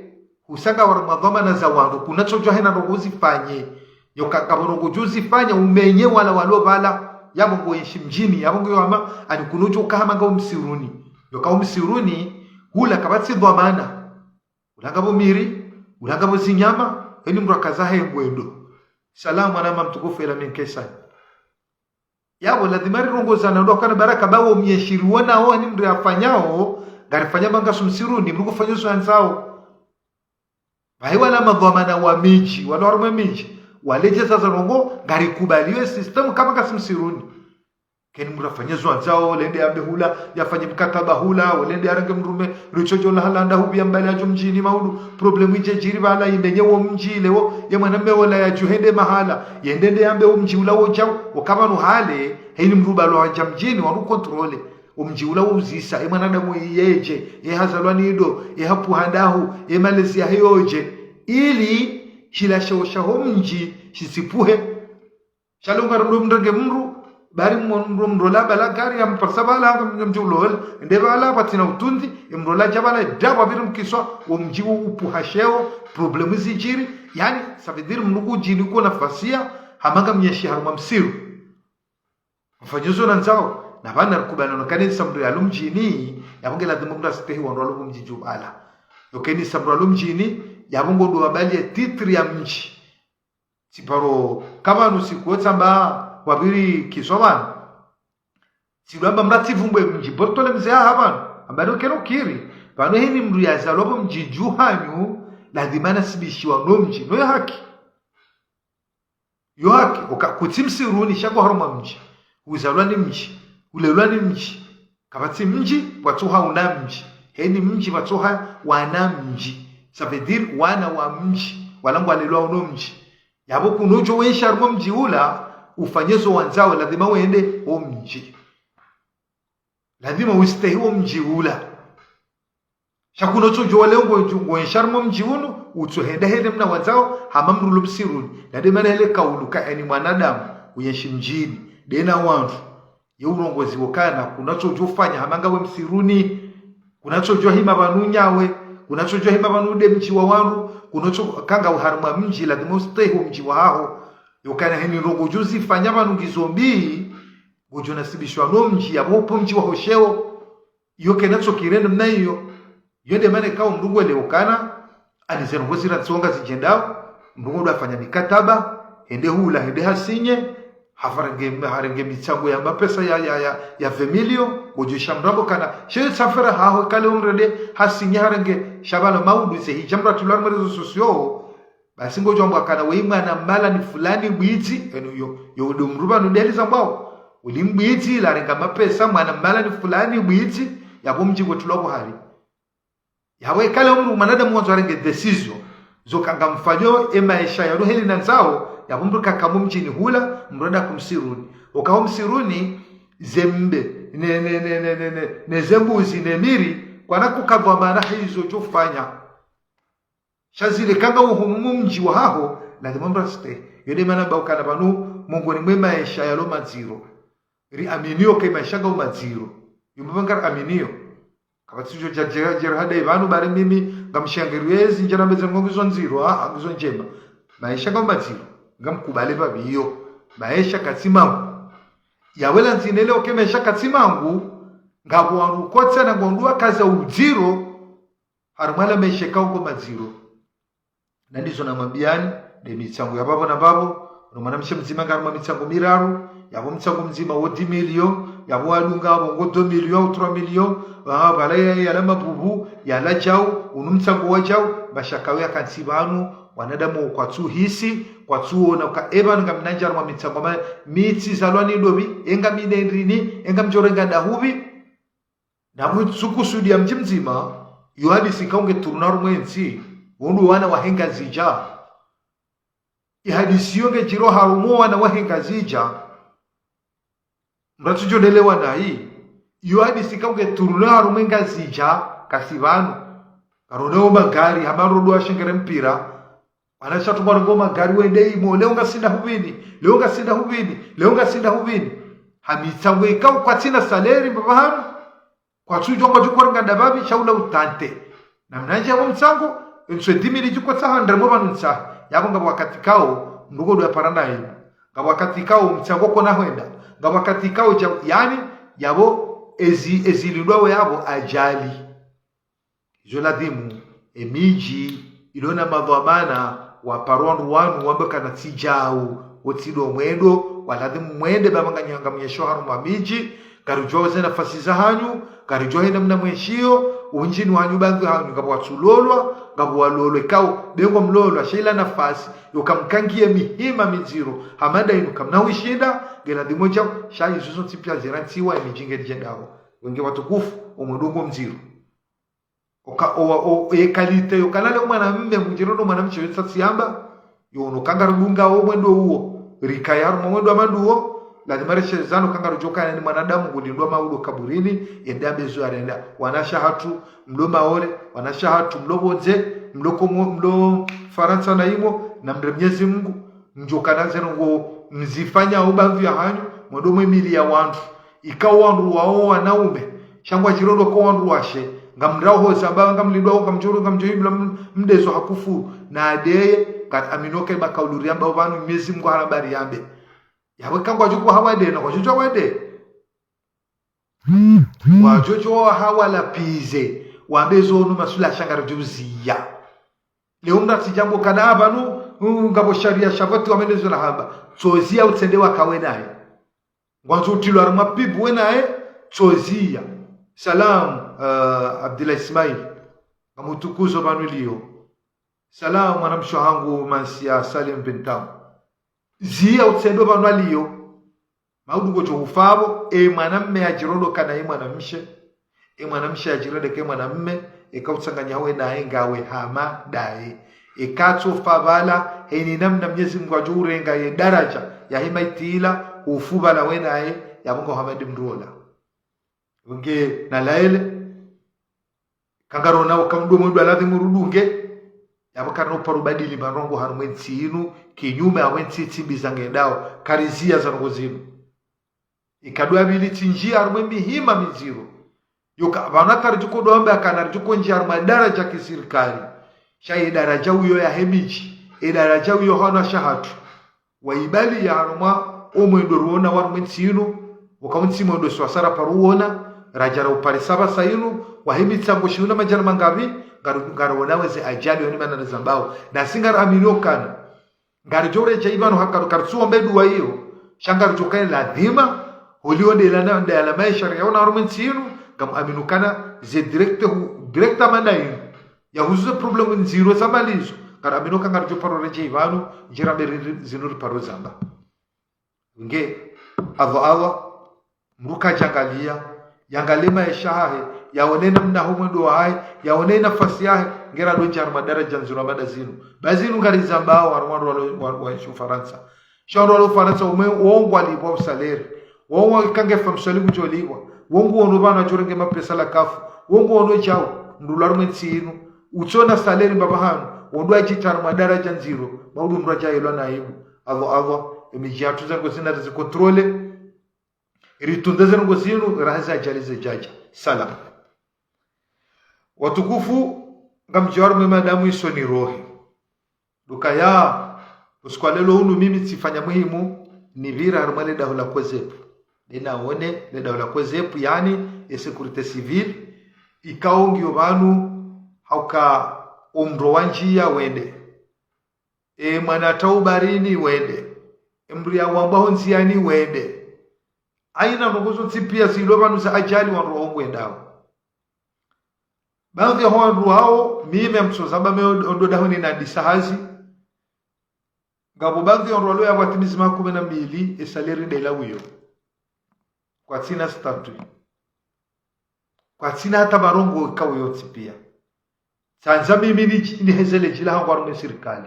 husanga wari mwa dhwamana za wandru, kunatsodjuwa hena ndrongo uzifanye. Yoka kapvo ndrongo djo uzifanya, umenye wala walo pvala, yapvo ngo enshi mdjini, yapvo ngo yama, ani kunudjo uka hama ngawe msiruni. Yoka umsiruni, hula kapvatsi dhwamana. Hula ngapvo miri, hula ngapvo zinyama, heni mdru akaza he ngwendo. Salamu alaikum mtukufu ela minkesani. Yapvo ladhima rirongozana ndo kana baraka bawo myeshi riwonao ni mdru yafanyao, ngarifanya manga su msiruni, mdru kufanya zo wandzao. Bahi wala madhwamana wa midji, wala harumwa midji, waledjeza za ndrongo, ngarikubaliwe système kama ngasi msiruni. Keni mdru afanye zo wandzao, lende yambe hula, yafanye mkataba hula, walende yarenge mdrume, ritsodjo la halanda hubi yambali yadjo mdjini maudu, problème idje djiri pvala, imenye wo mdji lewo, ye mwanamme wola yadjo hende mahala, yende nde yambe wo mdji ula wodjao, oka pvanu hale, heni mdru pvalo handja mdjini, wanu contrôler, wo mdji ula wo uzisa, ye mwanadamu yedje, ye hazalwa nido, ye hapvuha ndahu, ye malezi yahe yodje, ili shila sheo shaho mdji, shitsipvuhe. Sha leo ngari ndo mndru nge mndru, bari mndru mndru la pvala gari ya mparisa pvala, nge mdji ulola, nde pvala, pvatsina utundi, ye mndru la dja pvala, dapvo pviri mkiswa, wo mdji upvuha sheo, problème zidjiri, yani, ça veut dire mndru kudjini ko nafasi ya, hama ngamnyeshi harumwa msiru. Mfanye zo nandzao, na pvanu rikubaliana ukana heni sa mndru yalo mdjini, yapvo nge ladhima mndru astehi wandru walo mdji dju pvala. Yoka heni sa mndru yalo mdjini, yapvo ngo ndo wabali ye titre ya mdji. Tsiparo, ka pvanu siku wotsamba wapviri kiswa pvanu. Tsilwamba mdru atsivumbwe mdji, Bortole mze aha pvanu. Amba ndo keno kiri. Pvanu heni mdru yazalwa pvo mdji dju hanyu, ladhima nasibishiwa no mdji. No yo haki. Yo haki, oka kutsi msiruni sha ngo harumwa mdji. Uzalwa ni mdji. Ulelwa ni mdji. Kapvatsi mdji pvwatsuha wana mdji. Heni mdji pvwatsuha wana mdji. Ça veut dire wana wa mdji. Wala ngwalelwa uno mdji. Yapvo kunodjo wenshi harumwa mdji ula, ufanye zo wandzao, lazima wende ho mdji. Lazima ustehi wo mdji ula. Sha kunotsodjo wale ngo, ngo enshi harumwa mdji unu, utsohenda hende mna wandzao, hama mdru ulo msiruni. Na nde mana hele kaulu ka eni mwanadamu, uyenshi mdjini, nde na wandru. Ye urongozi wokana, kunatsodjo fanya hama ngawe msiruni, kunatsodjo hima pvanu nyawe, kunatsodjo hima pvanu nde mdji wa wandru, kunatso, ka ngawe harumwa mdji, lazima ustehi wo mdji wahaho. Yokana heni ndrongoo djo zifanya pvanu ngizo mbi, ngodjo nasibishwa no mdji, yapvo upvo mdji waho sheo. Iyo kena tsokirendo mna iyo. Iyo nde mana ikao mdru ngwelewo kana, ani ze ndrongoo zira ntsonga zidjendao, mdru ngodjo afanya mikataba, hende hula, hende hasinye, hafarenge, harenge mitsango ya mapesa ya, ya, ya, ya vingt millions, ngodjo sha mrambo kana, she tsafera haho kale umrende, hasinye harenge, sha pvala maudu ze hidja mratulwa harumwa réseaux sociaux, basi ngodjo ambwa kana weyi mwana mala ni fulani bwidzi, enu yo, yo ndo mdru pvanu ndeli zambwao. Uli mbwidzi, larenga mapesa, mwana mala ni fulani bwidzi, yapvo mdji ngotulwa buhari. Yapvo ikale mdru mwanadamu wandzo arenge décision. Zo ka ngamfanyo e maesha yanu heli nandzao, yapvo mdru kaka mo mdjini hula, mdru enda ho msiruni. Oka ho msiruni, ze mbe, ne, ne, ne, ne, ne, ne, ne ze mbuzi, ne miri, kwana kukabwa mana hizo djofanya. Sha zile ka ngawe ho mdji wahaho, lazima mdru astehi. Yo nde mana mbaukana pvanu, mongoni mwe maesha yalo madziro. Ri aminio ke maesha ngao madziro. Yo mbapvi ngari aminio. Kapvatsi djo dja djera, djera hada ipvanu bari mimi, ngamshangiriyo ezi ndjera mbeze ngongizo ndziro, ah, ngizo ndjema. Maesha ngao madziro. Ngamkubali pvapvi iyo. Maesha katsi mangu. Yawela ndzine leo ke maesha katsi mangu, ngapvo wandru kotsa na ngondwa kaza udziro, harumwa la maesha ikao ngo madziro. Na ndizo namwambiyani, nde mitsango ya pvapvo na pvapvo, no mwanamshe mdzima ngarumwa mitsango miraru, yapvo mtsango mdzima wo dix millions, yapvo wadunga apvo ngo deux millions au trois millions, ah, pvala ya, yala mabubu, yala djau, unu mtsango wa djau, mashaka ya kantsi pvanu, wanadamu kwatsu hisi, kwatsu ona, ka epvanu ngamina ndjia harumwa mitsango ma, mitsi zalwa ni ndopvi, enga minendrini, enga mdjorenga ndahupvi, na mwe tsukusudiya mdji mdzima, yo hadisi ikao nge turuna harumwa entsi, wondro wana wahe Ngazidja. I hadisi yo nge djiro harumwa wana wahe Ngazidja. Mdru atsudjo ndelewa nayi. Yo hadisi ikao nge turuna harumwa Ngazidja, kasi pvanu. Karone wo magari, hama ndo washengere mpira. Wanashe hatru ngwarengo magari wende imo, leo ngasi ndahupvini, leo ngasi ndahupvini, leo ngasi ndahupvini. Ha mitsango ikao kwatsina salaire mbapvi hanu. Kwatsudjua ngwadjo korenga ndapvapvi, sha ula utante. Na mna ndjia yapvo mtsango, entsu dix mille djikotsaha, ndarimo pvanu ntsaha. Yapvo ngapvo wakati ikao, mdru ngodjo yapara na aibu. Ngapvo wakati ikao, mtsango kona hwenda. Ngapvo wakati ikao, dja, yaani, yapvo, ezi, ezi lindwawo yapvo, ajali. Izo ladhimu, emidji, ilo na madhwamana, waparwa wandru wanu, wambe kana tsi djau, wo tsi ndo mwendo, waladhimu mwende baba nganyanga mnyesho harumwa midji, karidjua ze nafasi zahanyu, karidjua hena mna mwenshiyo, undjini wanyu bandhu hanyu, ngapvo watsulolwa, ngapvo walolwe ikao, be ngwamlolwa, sha ila nafasi, yo kamkangiye mihima midziro, hama nda inu kamna hwishinda, nge ladhimu djau, sha izo zontsi pia zirantsiwa, emidji nge djendao. Wenge watukufu, omwendo ngo mdziro. Oka, o, o, e qualité yo kana le mwana mme mdjiro no mwana mshe yo tsatsi yamba. Yo no ka ngarudunga wo mwendo uwo. Rikaya harumwa mwendo wa mandru wo. Lazima rishezano ka ngarudjo kana ni mwanadamu ngulindwa maudo kaburini. Yende ambe zo yarenda. Wanashe hatru mlo Maore. Wanashe hatru mlo pvondze. Mlo Komo, mlo Farantsa na imo. Na mre Mnyezi Mungu. Mdjo kana zero ngo mzifanya ubandhu ya hanyu. Mwendo mwe mili ya wandru. Ikao wandru wao wanaume, sha ngwadjiro ndo ko wandru washe, ngamrao ho zamba, ngamlindwao, ngamdjoro, ngamdjo hibla m-, mdezo hakufu, na adeye, ngat aminoke makaulu riamba pvanu, Mnyezi Mungu hara bari yambe. Yawe ka ngwadjo ko hawade, na ngwadjo djua wade. Ngwadjo djua hawala pize, wambe zo no masula sha ngaridjo ziya. Leo mna tsi djambo kana pvanu, mm, ngapvo sharia sha voti wamenezo na hamba. Tsoziya utsende wakawe naye. Ngwandzo utilwa harumwa pibu we naye, tsoziya. Salam, eh, Abdullah Ismail. Ngamutukuzo pvanu liyo. Salam, mwanamshe hangu Mansia Salim bin Tam. Ziya utsendo pvanu aliyo. Maudu ngodjo ufa pvo, e mwanamme yadjirondoka na e mwanamshe, e mwanamshe yadjirondoka e mwanamme, eka utsanganya hawe naye ngawe hama ndaye. Eka tsofa pvala, heni namna Mnyezi Mungu yadjo urenga ye daraja, ya hima itila, ufu pvala we naye, yapvo ngawe hama ndi mndru ola. Nge na laele, kangarona uka mndru mwendwa ladhimu rudunge, yapvo karina uparo badili mandrongo harumwa entsi inu, kinyume ya wentsi tsimbi za ngendao, kariziya za ndrongo zinu. Ikadwa pvili tsinjia harumwa mihima mindziro. Yoka, pvanu hata ridjo uka ndo amba kana ridjo uka ndjia harumwa daraja kisirikali. Sha ye daraja uyo ya hemidji, ye daraja uyo hana shahatru. Waibali ya harumwa omwendo ruona wa harumwa entsi inu, uka untsi mwendo swasara paro uona, radja ra uparisa pvasa inu, wahe mitsango shihuna madjana mangapvi, ngaru-, ngaruona weze ajali yo ni mana nazambao. Nasi ngaraminio kana ngaridjo uredjei pvanu haka, karutsuombe dua iyo, sha ngaridjo uka ladhima, holiho nde la na, nde la maesha riyaona harumwa entsi inu, ngamuaminu kana ze direct hu, direct amana inu. Ya huzu ze problème ndziro za malizo, ngaramino ka ngaridjo paro redjei pvanu, ndjira mberi ri-, zinu riparo zamba. Nge, Allah Allah, mndru kadjangalia, yangalie maesha hahe, yaone namna ho mwendo wahahe, yaone nafasi yahe, ngera ndo ndjia harumwa daraja ndziro amada zinu. Ba zinu ngarizambao harumwa wandru walo, wa, wa, wa Ufaransa. Sha wandru walo Ufaransa, umwe, wo ngwalipvwa usalaire. Wo ngwa kange famswali kudjolipvwa. Wo nguono pvanu adjorenge mapesa la kafu. Wo nguono djau, mndru la harumwa entsi inu. Utsona salaire mbapvi hanu, wo ndo adjitria harumwa daraja ndziro, maudu mndru adjaelwa na aibu. Allah Allah, emidji yatru ze ndrongo zinu rizi contrôler. Ritunde ze ndrongo zinu, raha ze ajali zidjadja. Salam. Watukufu, ngamdjo harumwa mada mwiso nirohe. Ndo ukaya, usiku wa leo unu mimi tsifanya muhimu, nipvira harumwa le daho la COSEP. Nde naone, le daho la COSEP, yaani, e sécurité civile, ikao ngiyo pvanu, hauka omndru wa ndzia wende. E mwana taubarini wende. E mndru ya wambwa ho ndziani wende. Haina ndrongo zontsi pia zilo pvanu za ajali wandru wao ngwendao. Baadhwi ya ho wandru wao, mimi amtsoza ba me o-, ondo daho nina disa hazi. Ngapvo baadhwi ya wandru walo ya watimizi maha kume na mili, e salaire nde la uyo. Kwatsina statut. Kwatsina hata marongo ikao yontsi pia. Tsandza mimi ni, nihezele djila hangu harumwa sirikali.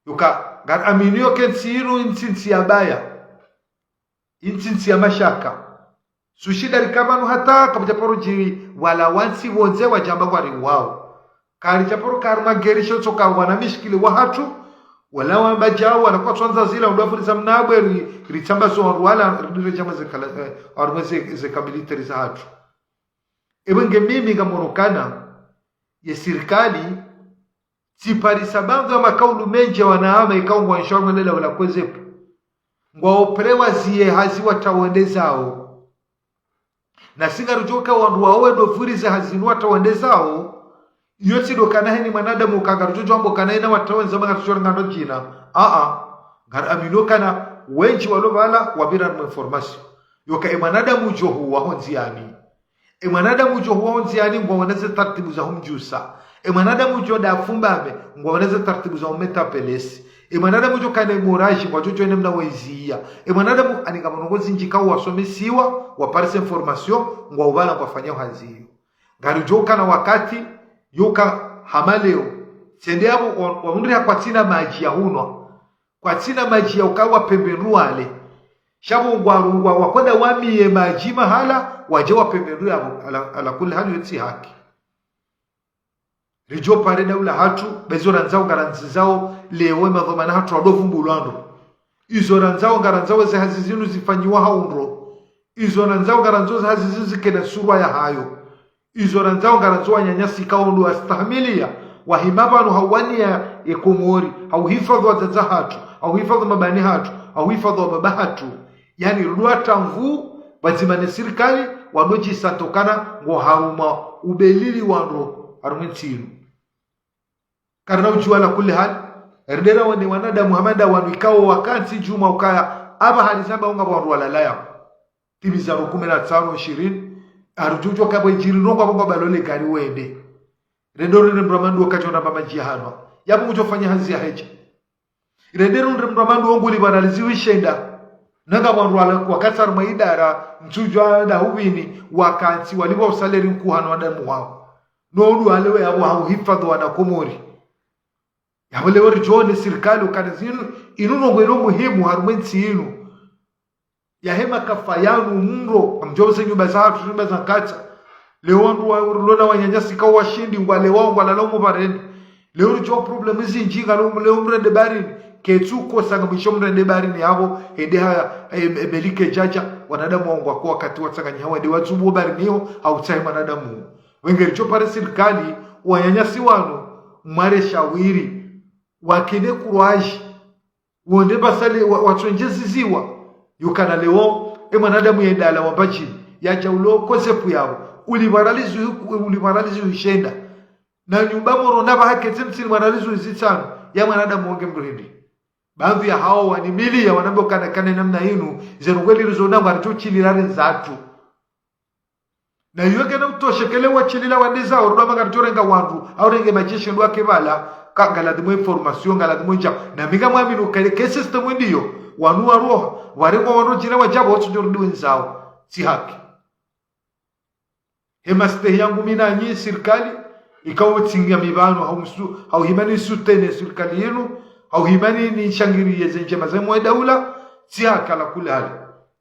Yoka, ngaraminio ke ntsi inu, ntsi, ntsi ya baya. Ntsi, ntsi ya mashaka. Sushi dari kamanu hata kapvadja paro djiri wala wantsi pvondze wadjamba kwari wao. Karidja paro kari mageri shotso ka wana mishikili wahatru, wala wamba djau, wala kwatswandza zila, undwa furiza mnabwe, ri-, ritsamba zo wandru wala, ridire djama ze kala, eh, harumwa ze, ze kamiliteri zahatru. Epvo nge mimi ngamono kana, ye sirikali, tsiparisa pvandza makaulu mendji ya wanama ikao ngwanshao mwelela wala COSEP. Ngwao prêt waziye hazi watawendezao. Nasi ngarudjo uka wandru wao wendo furize hazi nu watawendezao. Iyo tsi ndo kana heni mwanadamu uka ngarudjo djwambo kana ina watawendezao ngaridjo rengando djina. Aa, ngaraminio kana wendji walo pvala wapvira harumwa information. Yoka e mwanadamu udjo huwa ho ndziani. E mwanadamu udjo huwa ho ndziani ngwaona ze taratibu za humdjusa. E mwanadamu udjo nda afumbame ngwaona ze taratibu za humeta pelesi. E mwanadamu udjo kana e moraji ngwadjo djuwa namna waiziya. E mwanadamu ani ngapvo ndrongo zindji ikao wasomesiwa, waparisa information, ngwao pvala ngwafanyao hazi iyo. Ngaridjo uka na wakati, yoka hama leo. Tsende yapvo wa, wahundri ha kwatsina madji ya hunwa. Kwatsina madji ya uka wapvembe ndru wale. Sha pvo ngwaru-, wa-, wakwenda wamiye madji mahala, wadje wapvembe ndru yapvo, ala, ala kulli hali yo tsi haki. Ridjo pare daula hatru, ba izo randzao ngarandzizao, leo e madhwamana hatru wado vumbulwa ndro. Izo randzao ngarandzao ze hazi zinu zifanyiwa ha undro. Izo randzao ngarandzao ze hazi zinu zikena surwa yahayo. Izo randzao ngarandzao wananyasi ikao ndo wastahamiliya, wahima pvanu hauwaniya ye Komori, hauhifadhwi wadzadze hatru, hauhifadhwi mabani hatru, hauhifadhwi wababa hatru. Yaani, rudwa tangu, pvadzima ne sirikali, wado djisa tokana ngo harumwa ubelili wa ndro, harumwa entsi inu. Karina udjuwa ala kulli hali, ridera wene wanadamu hama nda wanu ikao wakantsi djumwa ukaya, apva hali zamba unga pvo wandru walala yapvo. Timiza ro kume na tsano, ishirini, harudjo udjuwa kapvwe djiri ndrongo apvo ngwa balole gari wende. Rendo rende mndru wa mandu wakadjo namba madji ya hanwa. Yapvo ngudjo fanya hazi ya hedje. Rende rende mndru wa mandu onguli pvana liziwi shenda. Nanga wandru wala wakati harumwa idara, ntsudjuwa nda hupvini, wakati walipvwa usaleri nkuhano wanadamu wawo. No udu wale we apvo hauhifadhwi wana Komori. Yapvo leo ridjo one sirikali ukana zinu, inu ndrongoo ilo muhimu harumwa entsi inu. Yahe makafa yanu mndro, ngamdjo ose nyumba zahatru, nyumba za nkatsa. Leo wandru wa, rilona wananyasi ka washindzi, ngwalewao, ngwalalao mbareni. Leo ridjo problème zindji, ngalo leo mrende baharini. Ketsu kosa ngamwisho mrende baharini yapvo, hende ha, e, e, meli kedjadja, wanadamu wawo ngwako wakati watsanganyiha, wende watsubuo baharini ho, hautsahe mwanadamu. Wenge ridjo pare sirikali, wananyasi wanu, mware shawiri, wakene courage, wonde basale, wa, watsondje ziziwa, yukana leo, e mwanadamu yendala wamba djini, yadja ulo kozepu yapvo, ulipvwa ralizu, ulipvwa ralizu ishenda. Na nyumba moro na pvaha ketsi mtsini mwa ralizu izitsanu, ya mwanadamu wonge mrindi. Baadhwi ya hawo wanimiliya wanambe ukana kane namna inu, zenu kweli rizo nangu aritso shilila renzatru. Na iyo kena utoshekele washilila wandezao, rudwa manga ritsorenga wandru, au renge madjeshi ndo wake pvala, ka, ngaladhimu information, ngaladhimu ndja. Na mi ngamwamini ukaya ke système ndiyo, wanu waroha, warengwa wandru djina wadjapvo, watsudjo rudi wenzao. Tsi haki. He mastehi yangu mi nanyi sirikali, ikao tsinga mi pvanu, hausu, hauhima ni soutenir sirikali yinu, hauhima ni nishangiriye ze ndjema za mwe daula, tsi haki ala kuli hali.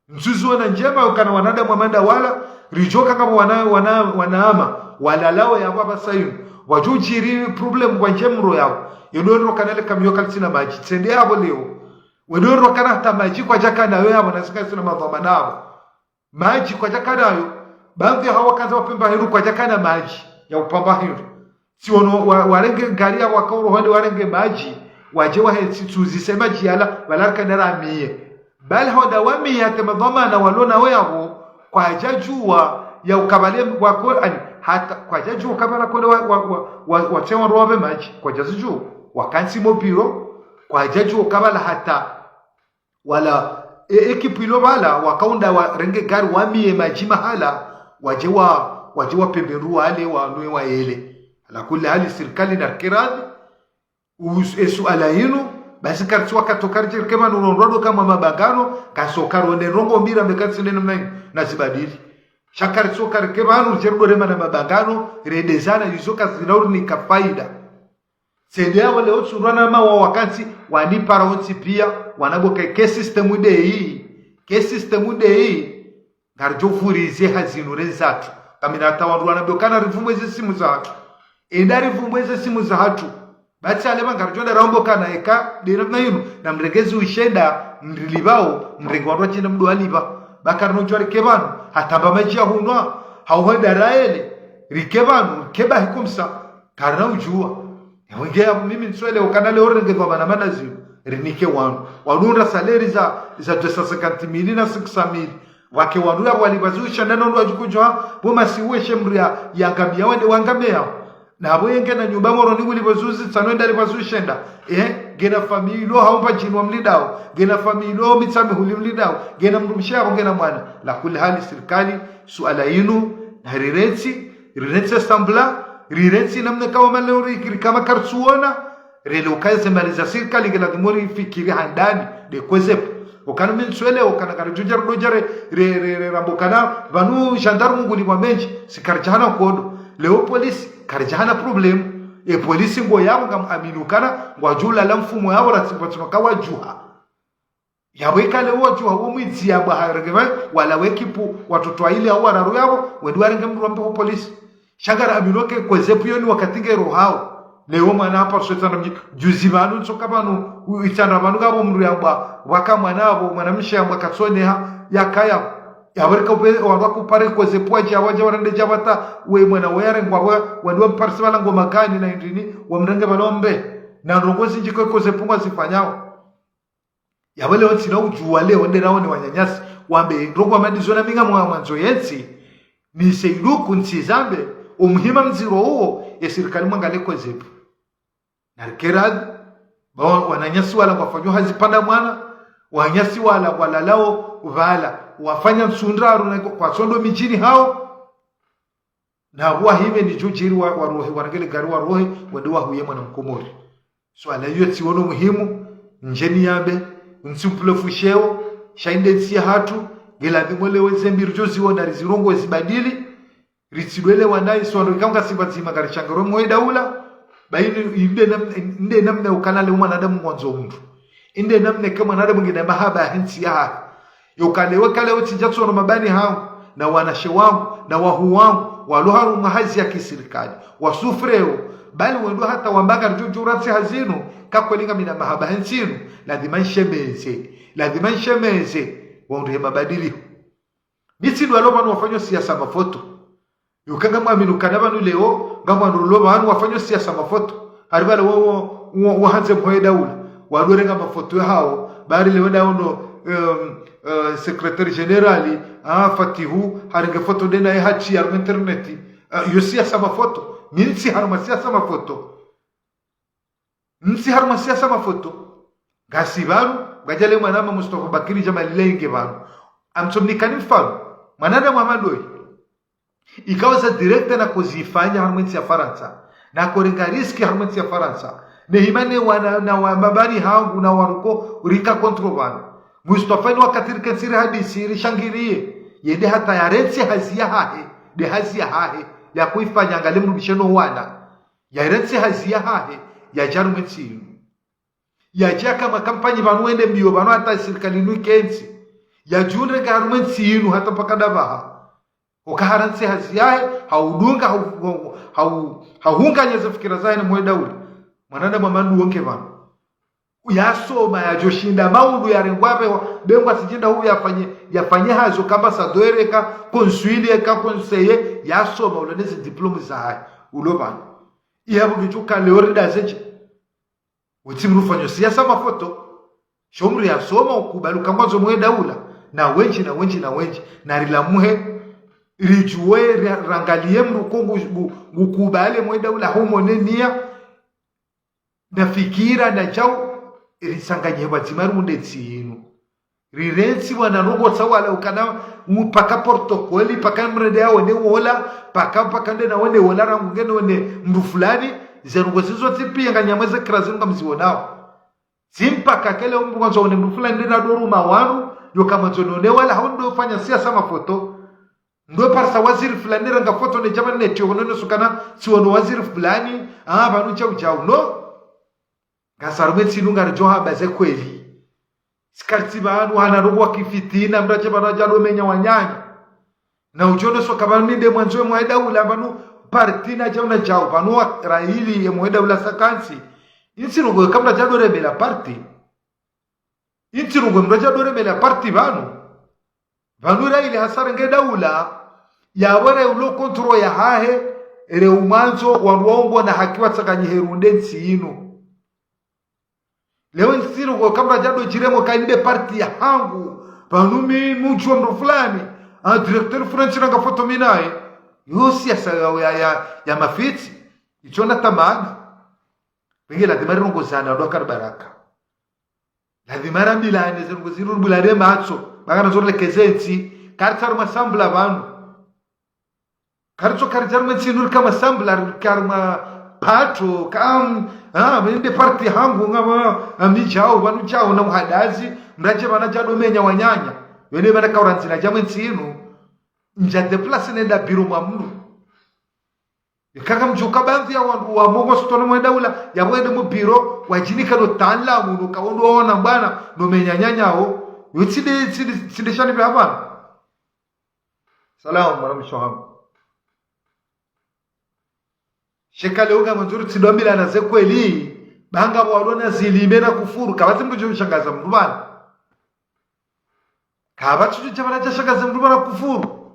Ntsuziona ndjema ukana wanadamu wa manda wala, ridjoka kama wana, wana, wanaama, walalao yapvo apvasa inu. Wadjo udjiri problème kwa ndje mro yapvo. Yendo ndo kana le kamiyo kalitsina madji. Tsende yapvo leo. Wendo ndo kana hata madji kwadjakana yo yapvo na sika sina madhwamana yapvo. Madji kwadjakana yo. Baadhwi hawo wakandza wapve mbahindru kwadjakana madji ya upva mbahindru. Tsi wono wa, warenge ngari ya wakauro honde warenge madji, wadje wahe tsi tsuzise madji yala, pvala rikana ramiye. Bali honda wamiye hata madhwamana walona wo yapvo, kwadjadjuwa ya ukabale wako, ani, hata, kwadjadjuwa ukabala konde wa, wa, wa, wa, watsewa ndo wapve madji, kwadjazidjuwa, wakantsi mo pviro, kwadjadjuwa ukabala hata, wala, e, ekipu ilo pvala, wakaunda warenge gari wamiye madji mahala, wadje wa, wadje wapve mbahindru wale, wanwe wayele. Ala kuli hali sirikali narike radhi, us-, e suala inu, basi karitsi wakati karitsi rike pvanu rondoa ndo kama mabangano, kaso karonde ndrongoo mbi rambe karitsi nde namna inu, nazibadili. Sha karitsi karike pvanu, ridje rudo rema na mabangano, rendezana, izo kazina urinika faida. Tsende yapvo leo tsurwana mawa wakati, wanipara wontsi pia, wanambe ke, ke système ndeyi, ke système ndeyi, ngaridjo vurize ha zinu renzatru. Kamina hata wandru wanambe ukana ripvumbwe ze simu zahatru. Enda ripvumbwe ze simu zahatru. Batsi ale pva ngaridjo nda raomba ukana eka, nde namna inu, na mrenge zi ushenda, mrilipvao, mrenge wandru washenda mdo walipva. Ba karina udjuwa rike pvanu, hata mba madji ya hunwa, hau hwenda rayele, rike pvanu, rike bahi kumsa, karina udjuwa. Ewe nge yapvo mimi ntsuelewa ukana leo rirenge pvapvana mana zinu, rinike wanu. Wanu unda salaire za, za deux cent cinquante mille na cinq cent mille. Wake wanu yapvo walipva zi ushenda na ndo wadjukudjuwa, pvo masi uweshe mdru ya, yangamiya wende wangamiya. Na pvo yenge na nyumba Moroni ulipva zi uzitsanu wende alipva zi ushenda. Eh, ngena famiyi ilo hau Mbadjini wamlindao. Ngena famiyi ilo Mitsamihuli yamlindao. Ngena mdrumshe yapvo ngena mwana. Ala kuli hali sirikali, suala inu, na rirentsi, rirentsi sambula, rirentsi namna kawa maleo ri, ri kama karitsuona, rele ukaya ze mali za sirikali ngeladhimu rifikiri handani, nde kwezepvo. Ukana mi ntsuelewa, ukana karidjo dja rudo dja re, re, re, re, rambe ukana, pvanu gendarme ngulipvwa mendji, si karidjahana nkodo. Leo polisi, karidjahana problème. E polisi ngo yapvo ngamwamini ukana, ngwadjo ulala mfumo yapvo ratsi pvatsina kawadjuha. Yapvo ika leo wadjuha wo mwidzi yapvo harenge pva, wala wekipu, watoto waili hau wararu yapvo, wende warenge mdru wambe ho polisi. Sha ngara aminoke kwezepvo yoni wakati nge rohao. Leo mwana hapara swetsana mdji, juzi pvanu, ntsoka pvanu, u, itsandra pvanu ngapvo mdru yambwa, waka mwana yapvo, mwanamshe yambwa katsoneha, yakaya. Yapvo rika upe, wandru wakupare kwezepvo wadja, wadja warende dja pvata, we mwana we yarengwa, we, wandru wamparise pvala ngo makani na indrini, wamrenge pvala ombe. Na ndrongoo zindji kwe kwezepvo ngwazifanyao. Yapvo leo ntsina udjuwa leo nde raone wananyasi, wambe ndrongoo wamadizo na mi ngamwa mwandzo yentsi, ni seiduku ntsi zambe, umuhima mdziro uwo, ye sirikali mwangale kwezepvo. Narike radhi, ba wa, wananyasi wala ngwafanyao hazi pvanda mwana, wananyasi wala ngwalalao pvala, wafanya ntsu ndraru na kwa, kwatsondo midjini hao, na pvo wahime ni djudjiri wa, warohe, warenge le gari warohe, wende wahuye mwana Mkomori. Suala iyo tsiono muhimu, ndjeni yambe, ntsi mpule fusheo, sha inde ntsi yahatru, ngeladhimu leo ze mbi ridjo ziona rizirongoe zibadili, ritsidwele wanayi so wandru ikao ngasi pvadzima ngarishangarao mwe daula, ba inu inde nam-, inde namna ukana leo mwanadamu ngwandzo mndru. Inde namna eka mwanadamu ngena mahaba ya ntsi yahahe. Yo kale we kale we tsidja tsono mabani hangu, na wanashe wangu, na wahuu wangu, walo harumwa hazi ya kisirikali, wasufreo, bali wendo hata wamba ngaridjo djura ntsi hazi inu, ka kweli ngamina mahaba ya ntsi inu, ladhima nshemeze, ladhima nshemeze, wandru he mabadiliho. Mi tsi ndo walo pvanu wafanyao siasa mafoto. Yo ka ngamwamini ukana pvanu leo, ngamwandru lo pvanu wafanyao siasa mafoto. Hari pvale wo, wo, wo, wo handze mhoye daula. Wandru warenga mafoto yahawo. Bari leo ndaono, um, uh, secrétaire général, ah, Fatihu, harenge foto ndena ye hatsi harumwa internet. Uh, yo siasa mafoto. Mi ntsi harumwa siasa mafoto. Ntsi harumwa siasa mafoto. Ngasi pvanu, ngadjale mwanama Mustafa Bakiri Djamalilayi nge pvanu. Amtsomnikani mfano. Mwanadamu hama ndoyi. Ikao za direct nakozifanya harumwa ntsi ya Farantsa. Nakorenga risque harumwa ntsi ya Farantsa. Nehimane wana, na wa mabani hangu na waruko rika contre pvanu. Mustafa inu wakati rike ntsi rihadisi, rishangirie. Yende hata yarentsi hazi yahahe. Nde hazi yahahe. Yakoifanya ngale mrubisheno wana. Yarentsi hazi yahahe, yadja harumwa entsi inu. Yadja hama kampanyi pvanu wende mbiyo pvanu hata sirikali inu ikentsi. Yadjundre ka harumwa entsi inu hata mpaka ndapvaha. Oka harantsi hazi yahe, haudunga, hau-, hau-, hau-, hahunganya ze fikira zahe ne mwe daula. Mwanadamu hama nduwo nge pvanu. Yasoma yadjoshinda maundu yarengwa pvewa, be ngwasidjinda hu yafanye, yafanye hazi ka ambassadeur eka, consul eka, conseiller, yasoma ulo neze diplôme zahahe, ulo pvanu. Iya bugi djuka leo rida zedje. Wetsi mndru ufanyao siasa mafoto. Sho mndru yasoma ukubali uka ngwandzo mwe daula. Na wendji, na wendji, na wendji. Na rilamuhe, ridjuwe, ri-, rangalie mndru ko ngu-, ngu-, ngukubali mwe daula, ho mone niya. Na fikira na djau, risanganye pvadzima riunde ntsi inu. Rirentsi wana rogotsa wala ukana mpaka protocole, mpaka mrende yaone wola, mpaka, mpaka nde naone wola rangu nge none mndru fulani, ze ndrongo zizo tsi piya nganyamwe ze fikira zinu ngamzionao. Tsi mpaka kele mndru ngwandzo one mndru fulani nde nadoruma wanu, yo ka mwandzo none wala hau ndo ufanya siasa mafoto. Ndo parisa waziri fulani ranga foto ne djama ne tiyo kono ne sukana, tsi wono waziri fulani, ah, pvanu djau djau, no? Ngasi harumwa entsi inu ngaridjo hamba ze kweli. Sikaritsi pvanu hana rogo wa kifitina, mndru adje pvanu adja ndo menya wananya. Na udjo ne soka pvanu mi nde mwandzo ye mwe daula pvanu parti na djau na djau, pvanu wa raili ye mwe daula sakantsi. Intsi rogo ka mndru adja ndo remela parti. Intsi rogo mndru adja ndo remela parti pvanu. Pvanu raili hasara nge daula, ya were ulo contrôle yahahe, re umwandzo, wandru waongo na haki watsakanyihe runde ntsi inu. Leo ntsi rogo ka mndru adja ndo djiremo ka inde parti yahangu, pvanu mi mdjuwa mndru fulani, ah, directeur fulani tsi ranga foto mi naye. Yo siasa ya, ya, ya, ya mafitsi, itso na tamana. Pvenge ladhima rirongozane, wandru wakari baraka. Ladhima rambilane, ze ndrongo zinu ribulane matso, baka na zo rilekeze ntsi, karitsi harumwa sambula pvanu. Karitso karitsi harumwa ntsi inu rika masambula, rika harumwa patro, kam, ah, inde parti hangu, ngama, ami djau, pvanu djau, na uhadazi, mndru adje pvanu adja ndo menya wananya. Yo ne pvanu kaurandzina djamwe ntsi inu, ndja déplacer nenda biro mwa mndru. Ikaka mdjuka baadhwi ya wandru wa mongo sitona mwe daula, ya wende mu biro, wadjinika no taalamu, no kawondo waona bwana, no menya wananyawo. Yo tsi nde, tsi nde, tsi nde shani pvya hapvanu. Salamu, mwana mshe wahangu. Sheka leo ngamwandzo ritsi ndo ambilana ze kweli, ba ngapvo walo na zilime na kufuru, kapvatsi mndru djo mshangaza mndru pvanu. Kapvatsi djo dja pvanu dja shangaza mndru pvanu kufuru.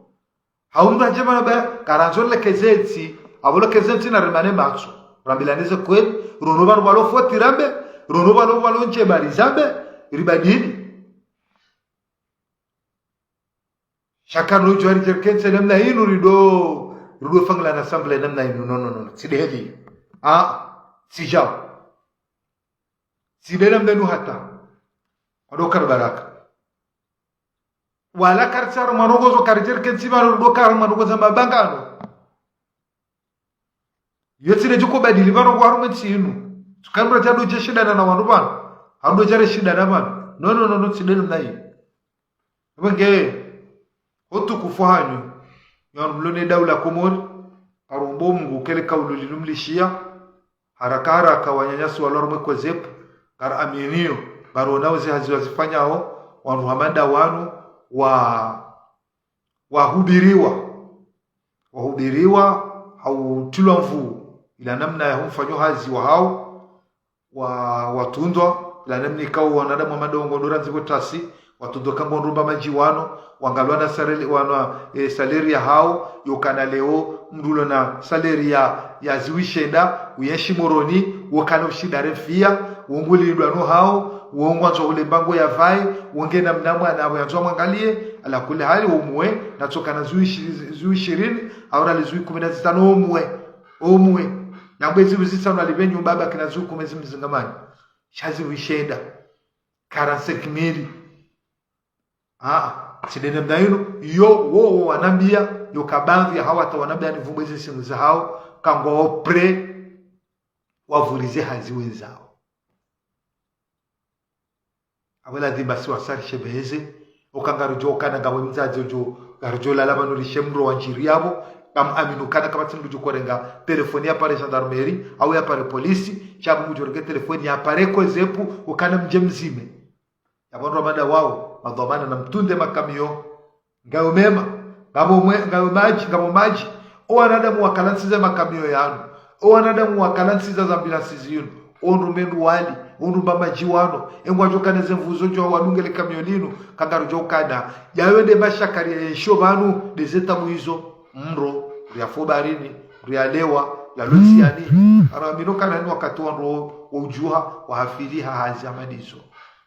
Hau mndru adje pvanu ba, karandzo lekeze ntsi, apvo lekeze ntsi na rimane matso. Rambilane ze kweli, rono pvanu pvalo foti rambe, rono pvalo pvalo ndjema rizambe, ribadili. Shaka no djuwa ridje rikentsi namna inu rido, rido fangilana sambula namna inu, no, no, no, no, tsi nde heli. Ah, tsi djau. Tsi nde namna inu hata. Wandru wakari baraka. Wala karitsi harumwa ndrongo zo karidje rikentsi pvanu rido ka harumwa ndrongo za mabangano. Yo tsi nde djoko badili pvanu ngwa harumwa entsi inu. Tsuka mndru adja ndo dje shindana na wandru pvanu. Hau ndo dja re shindana pvanu. No, no, no, no, tsi nde namna inu. Epvo nge, ho utukufu hanyu, nyi wanu mlo ne daula Komori, ngarombo Mungu kele kaulu linu mlishiya, haraka haraka wananyasi walo harumwa e COSEP, ngaraminio, ngaronao ze hazi wazifanyao, wanu hama nda wanu, wa, wahubiriwa. Wahubiriwa, hau tilwa nvuu, ila namna ya ho mfanyo hazi wahao, wa, watundwa, ila namna ikao wanadamu wa madongo ndo randzi pvo tasi, watundwa ka ngwandro mba madji wano, wangalwa na sareli, wana, e, saleri yahao, yokana leo, mndru ulo na saleri ya, ya zihwi shenda, uyenshi Moroni, wokana ushinda remfiya, wongulindwa no hao, wongwandzo ule mbango ya pvayi, wonge na mna mwana, apvo yandzo amwangaliye, ala kulli hali, omwe, natsoka na zihwi ishi-, zihwi ishirini, au rali zihwi kumi na zitsano omwe. Omwe. Nambwe zihwi zitsano alipve nyumba, abaki na zihwi kumi zimzingamani. Sha zihwi shenda. Quarante-cinq mille. Ah, tsi nde namna inu, yo, wo, wo wanambia, yo kabandhi ya hawata wanambia ni vumbwe ze simu zahao, kangwao prêt, wavurize hazi wenzao. Apvo ladhima si wasari shebeheze, oka ngarudjo kana ngawe mdzadze udjo, ngarudjo lala pvanu rishe mro wa ndjiri yapvo, ngamwaminu kana kapvatsi mndru udjo korenga telefoni ya pare gendarmerie, au ya pare polisi, sha pvo mdjo renge telefoni ya pare COSEP, ukana mdje mzime. Yapvo ndo manda wao, madhwamana na mtunde makamiyo, ngayo mema, ngapvo mwe-, ngayo madji, ngapvo madji. O wanadamu wakalantsiza makamiyo yanu. O wanadamu wakalantsiza za ambulansi zinu. O ndru mendru wali, o ndru mba madji wano. Engwadjo kana ze nvuu zo djo wadunge le kamiyo linu, kangarudjo kana. Yayo nde mashakari ya yesho pvanu, nde ze tabu izo. Mro, riafo baharini, rialewa, lalo ndziani. Aramino kana ni wakati wandru wo udjuha, wahafili ha hazi hama ndizo.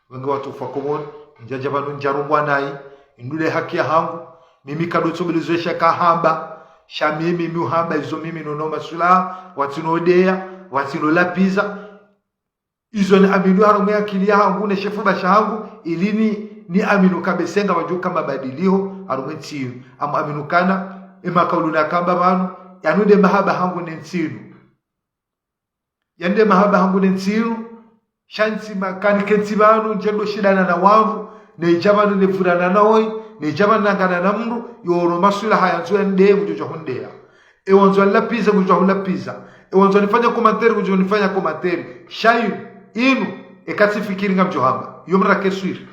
Wenge watukufu wa Komori, ndjadja pvanu ndjarongwa nayi, indule haki yahangu, mimi kadotso belezo esha kahamba, sha mimi mi uhamba izo mimi nono masula, watsino deya, watsino lapviza. Izo niaminu harumwa ye akili yahangu ne shefuba shahangu, ili ni, niaminu kabisa ngapvadjo ka mabadiliho, harumwa entsi inu. Ngamwaminu kana, emakaulu nakamba pvanu, yanu nde mahaba hangu ne ntsi inu. Yanu nde mahaba hangu ne ntsi inu, sha ntsi makani kentsi pvanu, ndjendo shindana na wandru, nedja pvanu nevurana na woyi, nedja pvanu nangana na mndru, yoro masula haya ndzo ya nde, ngudjo dja hundeya. Ewandzo nilapviza, ngudjo hulapviza. Ewandzo nifanya commentaire, ngudjo nifanya commentaire. Sha inu, inu, eka tsifikiri ngamdjo hamba. Yo mrake swiri.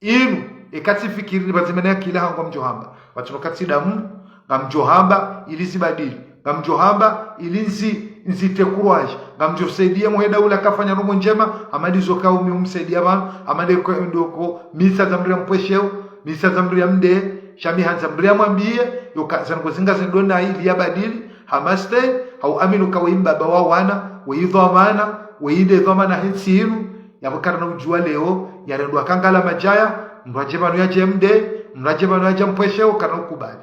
Inu, eka tsifikiri ni pvadzima ne akili hangu ngamdjo hamba. Pvatsino katsi damu, ngamdjo hamba, ili zibadili. Ngamdjo hamba, ili nzi, nzite courage. Ngamdjo saidia muhe daula kafanya ndrongoo ndjema, hama ndizo kaumi umsaidia pvanu, hama nde ko, ndo ko, misa za mria mpwesheo, misa za mria mde, sha mi handza mria mwambie, yoka, zango zinga zendo na ili yabadili, hama ste, hau aminu ka weyi mbaba wa wana, weyi dhwamana, weyi nde dhwamana he ntsi inu, yapvo karina udjuwa leo, yarendwa kangala madjaya, mndru adje pvanu yadje mde, mndru adje pvanu yadje mpwesheo, karina ukubali.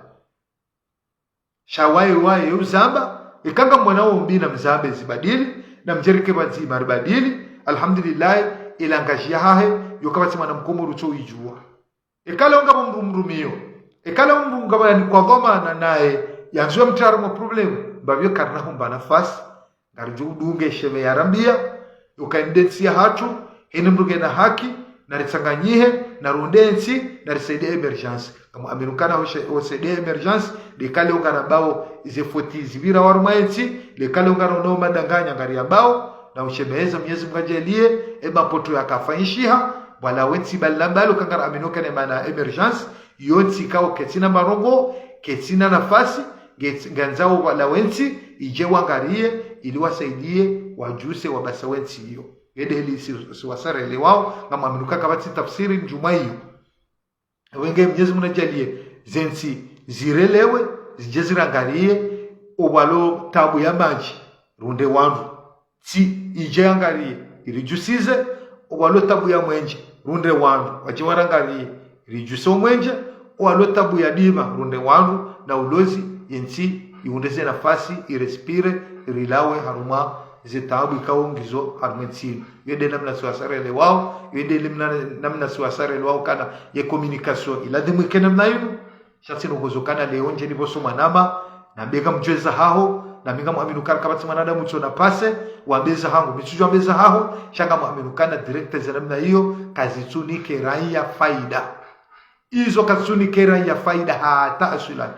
Sha waye waye uzamba, eka ngamwona ombi namzambe zibadili, namdjereke pvadzima ribadili, alhamdulillahi, ila ngazi yahahe, yo kapvatsi mwana mkomori utso idjuwa. Eka leo ngapvo mndru mrumiyo. Eka leo mndru ngapvo yanikwa dhwamana naye, yandzo yamtria harumwa problème, mbapvi yo karina humba nafasi, ngaridjo udunge sheme yarambia, yoka inde ntsi yahatru, hene mndru ngena haki, naritsanganyihe, naronde ntsi, narisaidie émergence. Ngamwaminu kana ho she-, ho saidie émergence, ndeka leo ngarambao ize foti zipvira harumwa entsi, ndeka leo ngaronao madanganya ngariambao, na ushemeheza Mwenyezi Mungu adjalie, emapoto yakafanyishiha, pvwalawe ntsi mbali na mbali, yoka ngaraminu kana mana émergence, yo ntsi kao ketsina marongo, ketsina nafasi, nge-, ngandzao pvwalawe ntsi, idje wangarie, ili wasaidie, wadjuse, wabasa we ntsi iyo. Yende heli si, si wasarelewao, ngamwaminu ka kapvatsi tafsiri ndjema iyo. Wenge Mwenyezi Mungu nadjalie, ze ntsi zirelewe, zidje zirangarie, opvwalo tabu ya madji, runde wandru. Ntsi idje yangarie, iridjusize, opvwalo tabu ya mwenje, runde wandru, wadje warangarie, iridjuse omwenje, opvwalo tabu ya dima, runde wandru, na ulozi, ye ntsi, ihundre ze nafasi, irespire, irilawe, harumwa, ze tabu ikao ngizo, harumwa entsi inu. Yo nde namna si wasarelewao, yo nde namna, namna si wasarelewao kana ye communication iladhimu ike namna inu. Sha tsi ndrongoo zo kana leo ndje nipvoso mwanama, nambe ngamdjuwa eza haho, nami ngamwaminu kana kapvatsi mwanadamu utso na pase, wambe eza hangu, mi tsudjuwa mbe eza haho, sha ngamwaminu kana direct za namna iyo, kazitsunike raiya faida. izo kazitsunika ye raia faida hata aswilan.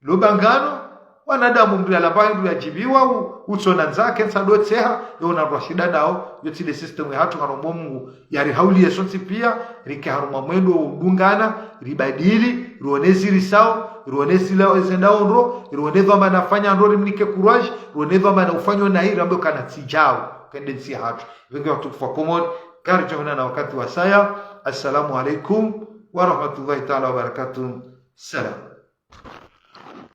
Lo bangano, wanadamu mndru yalamba hindru yadjibiwa, u-, utsona ndzake, ntsa ndo tseha, yo na rwashida dao, yo tsi nde système yahatru. Ngarombo Mungu yarihauliye sontsi pia, rike harumwa mwendo wa udungana, ribadili, rione ziri sawa, rione zila ezendao ndro, rione dhwamana afanya ndro, rimnike courage, rione dhwamana ufanya nayi, rambe ukana tsi djau, kende ntsi yahatru. Pvenge watukufu wa Komori, ngaridjo onana wakati wasaya. Assalamu alaikum wa rahmatullahi taala wa barakatuh. Salam.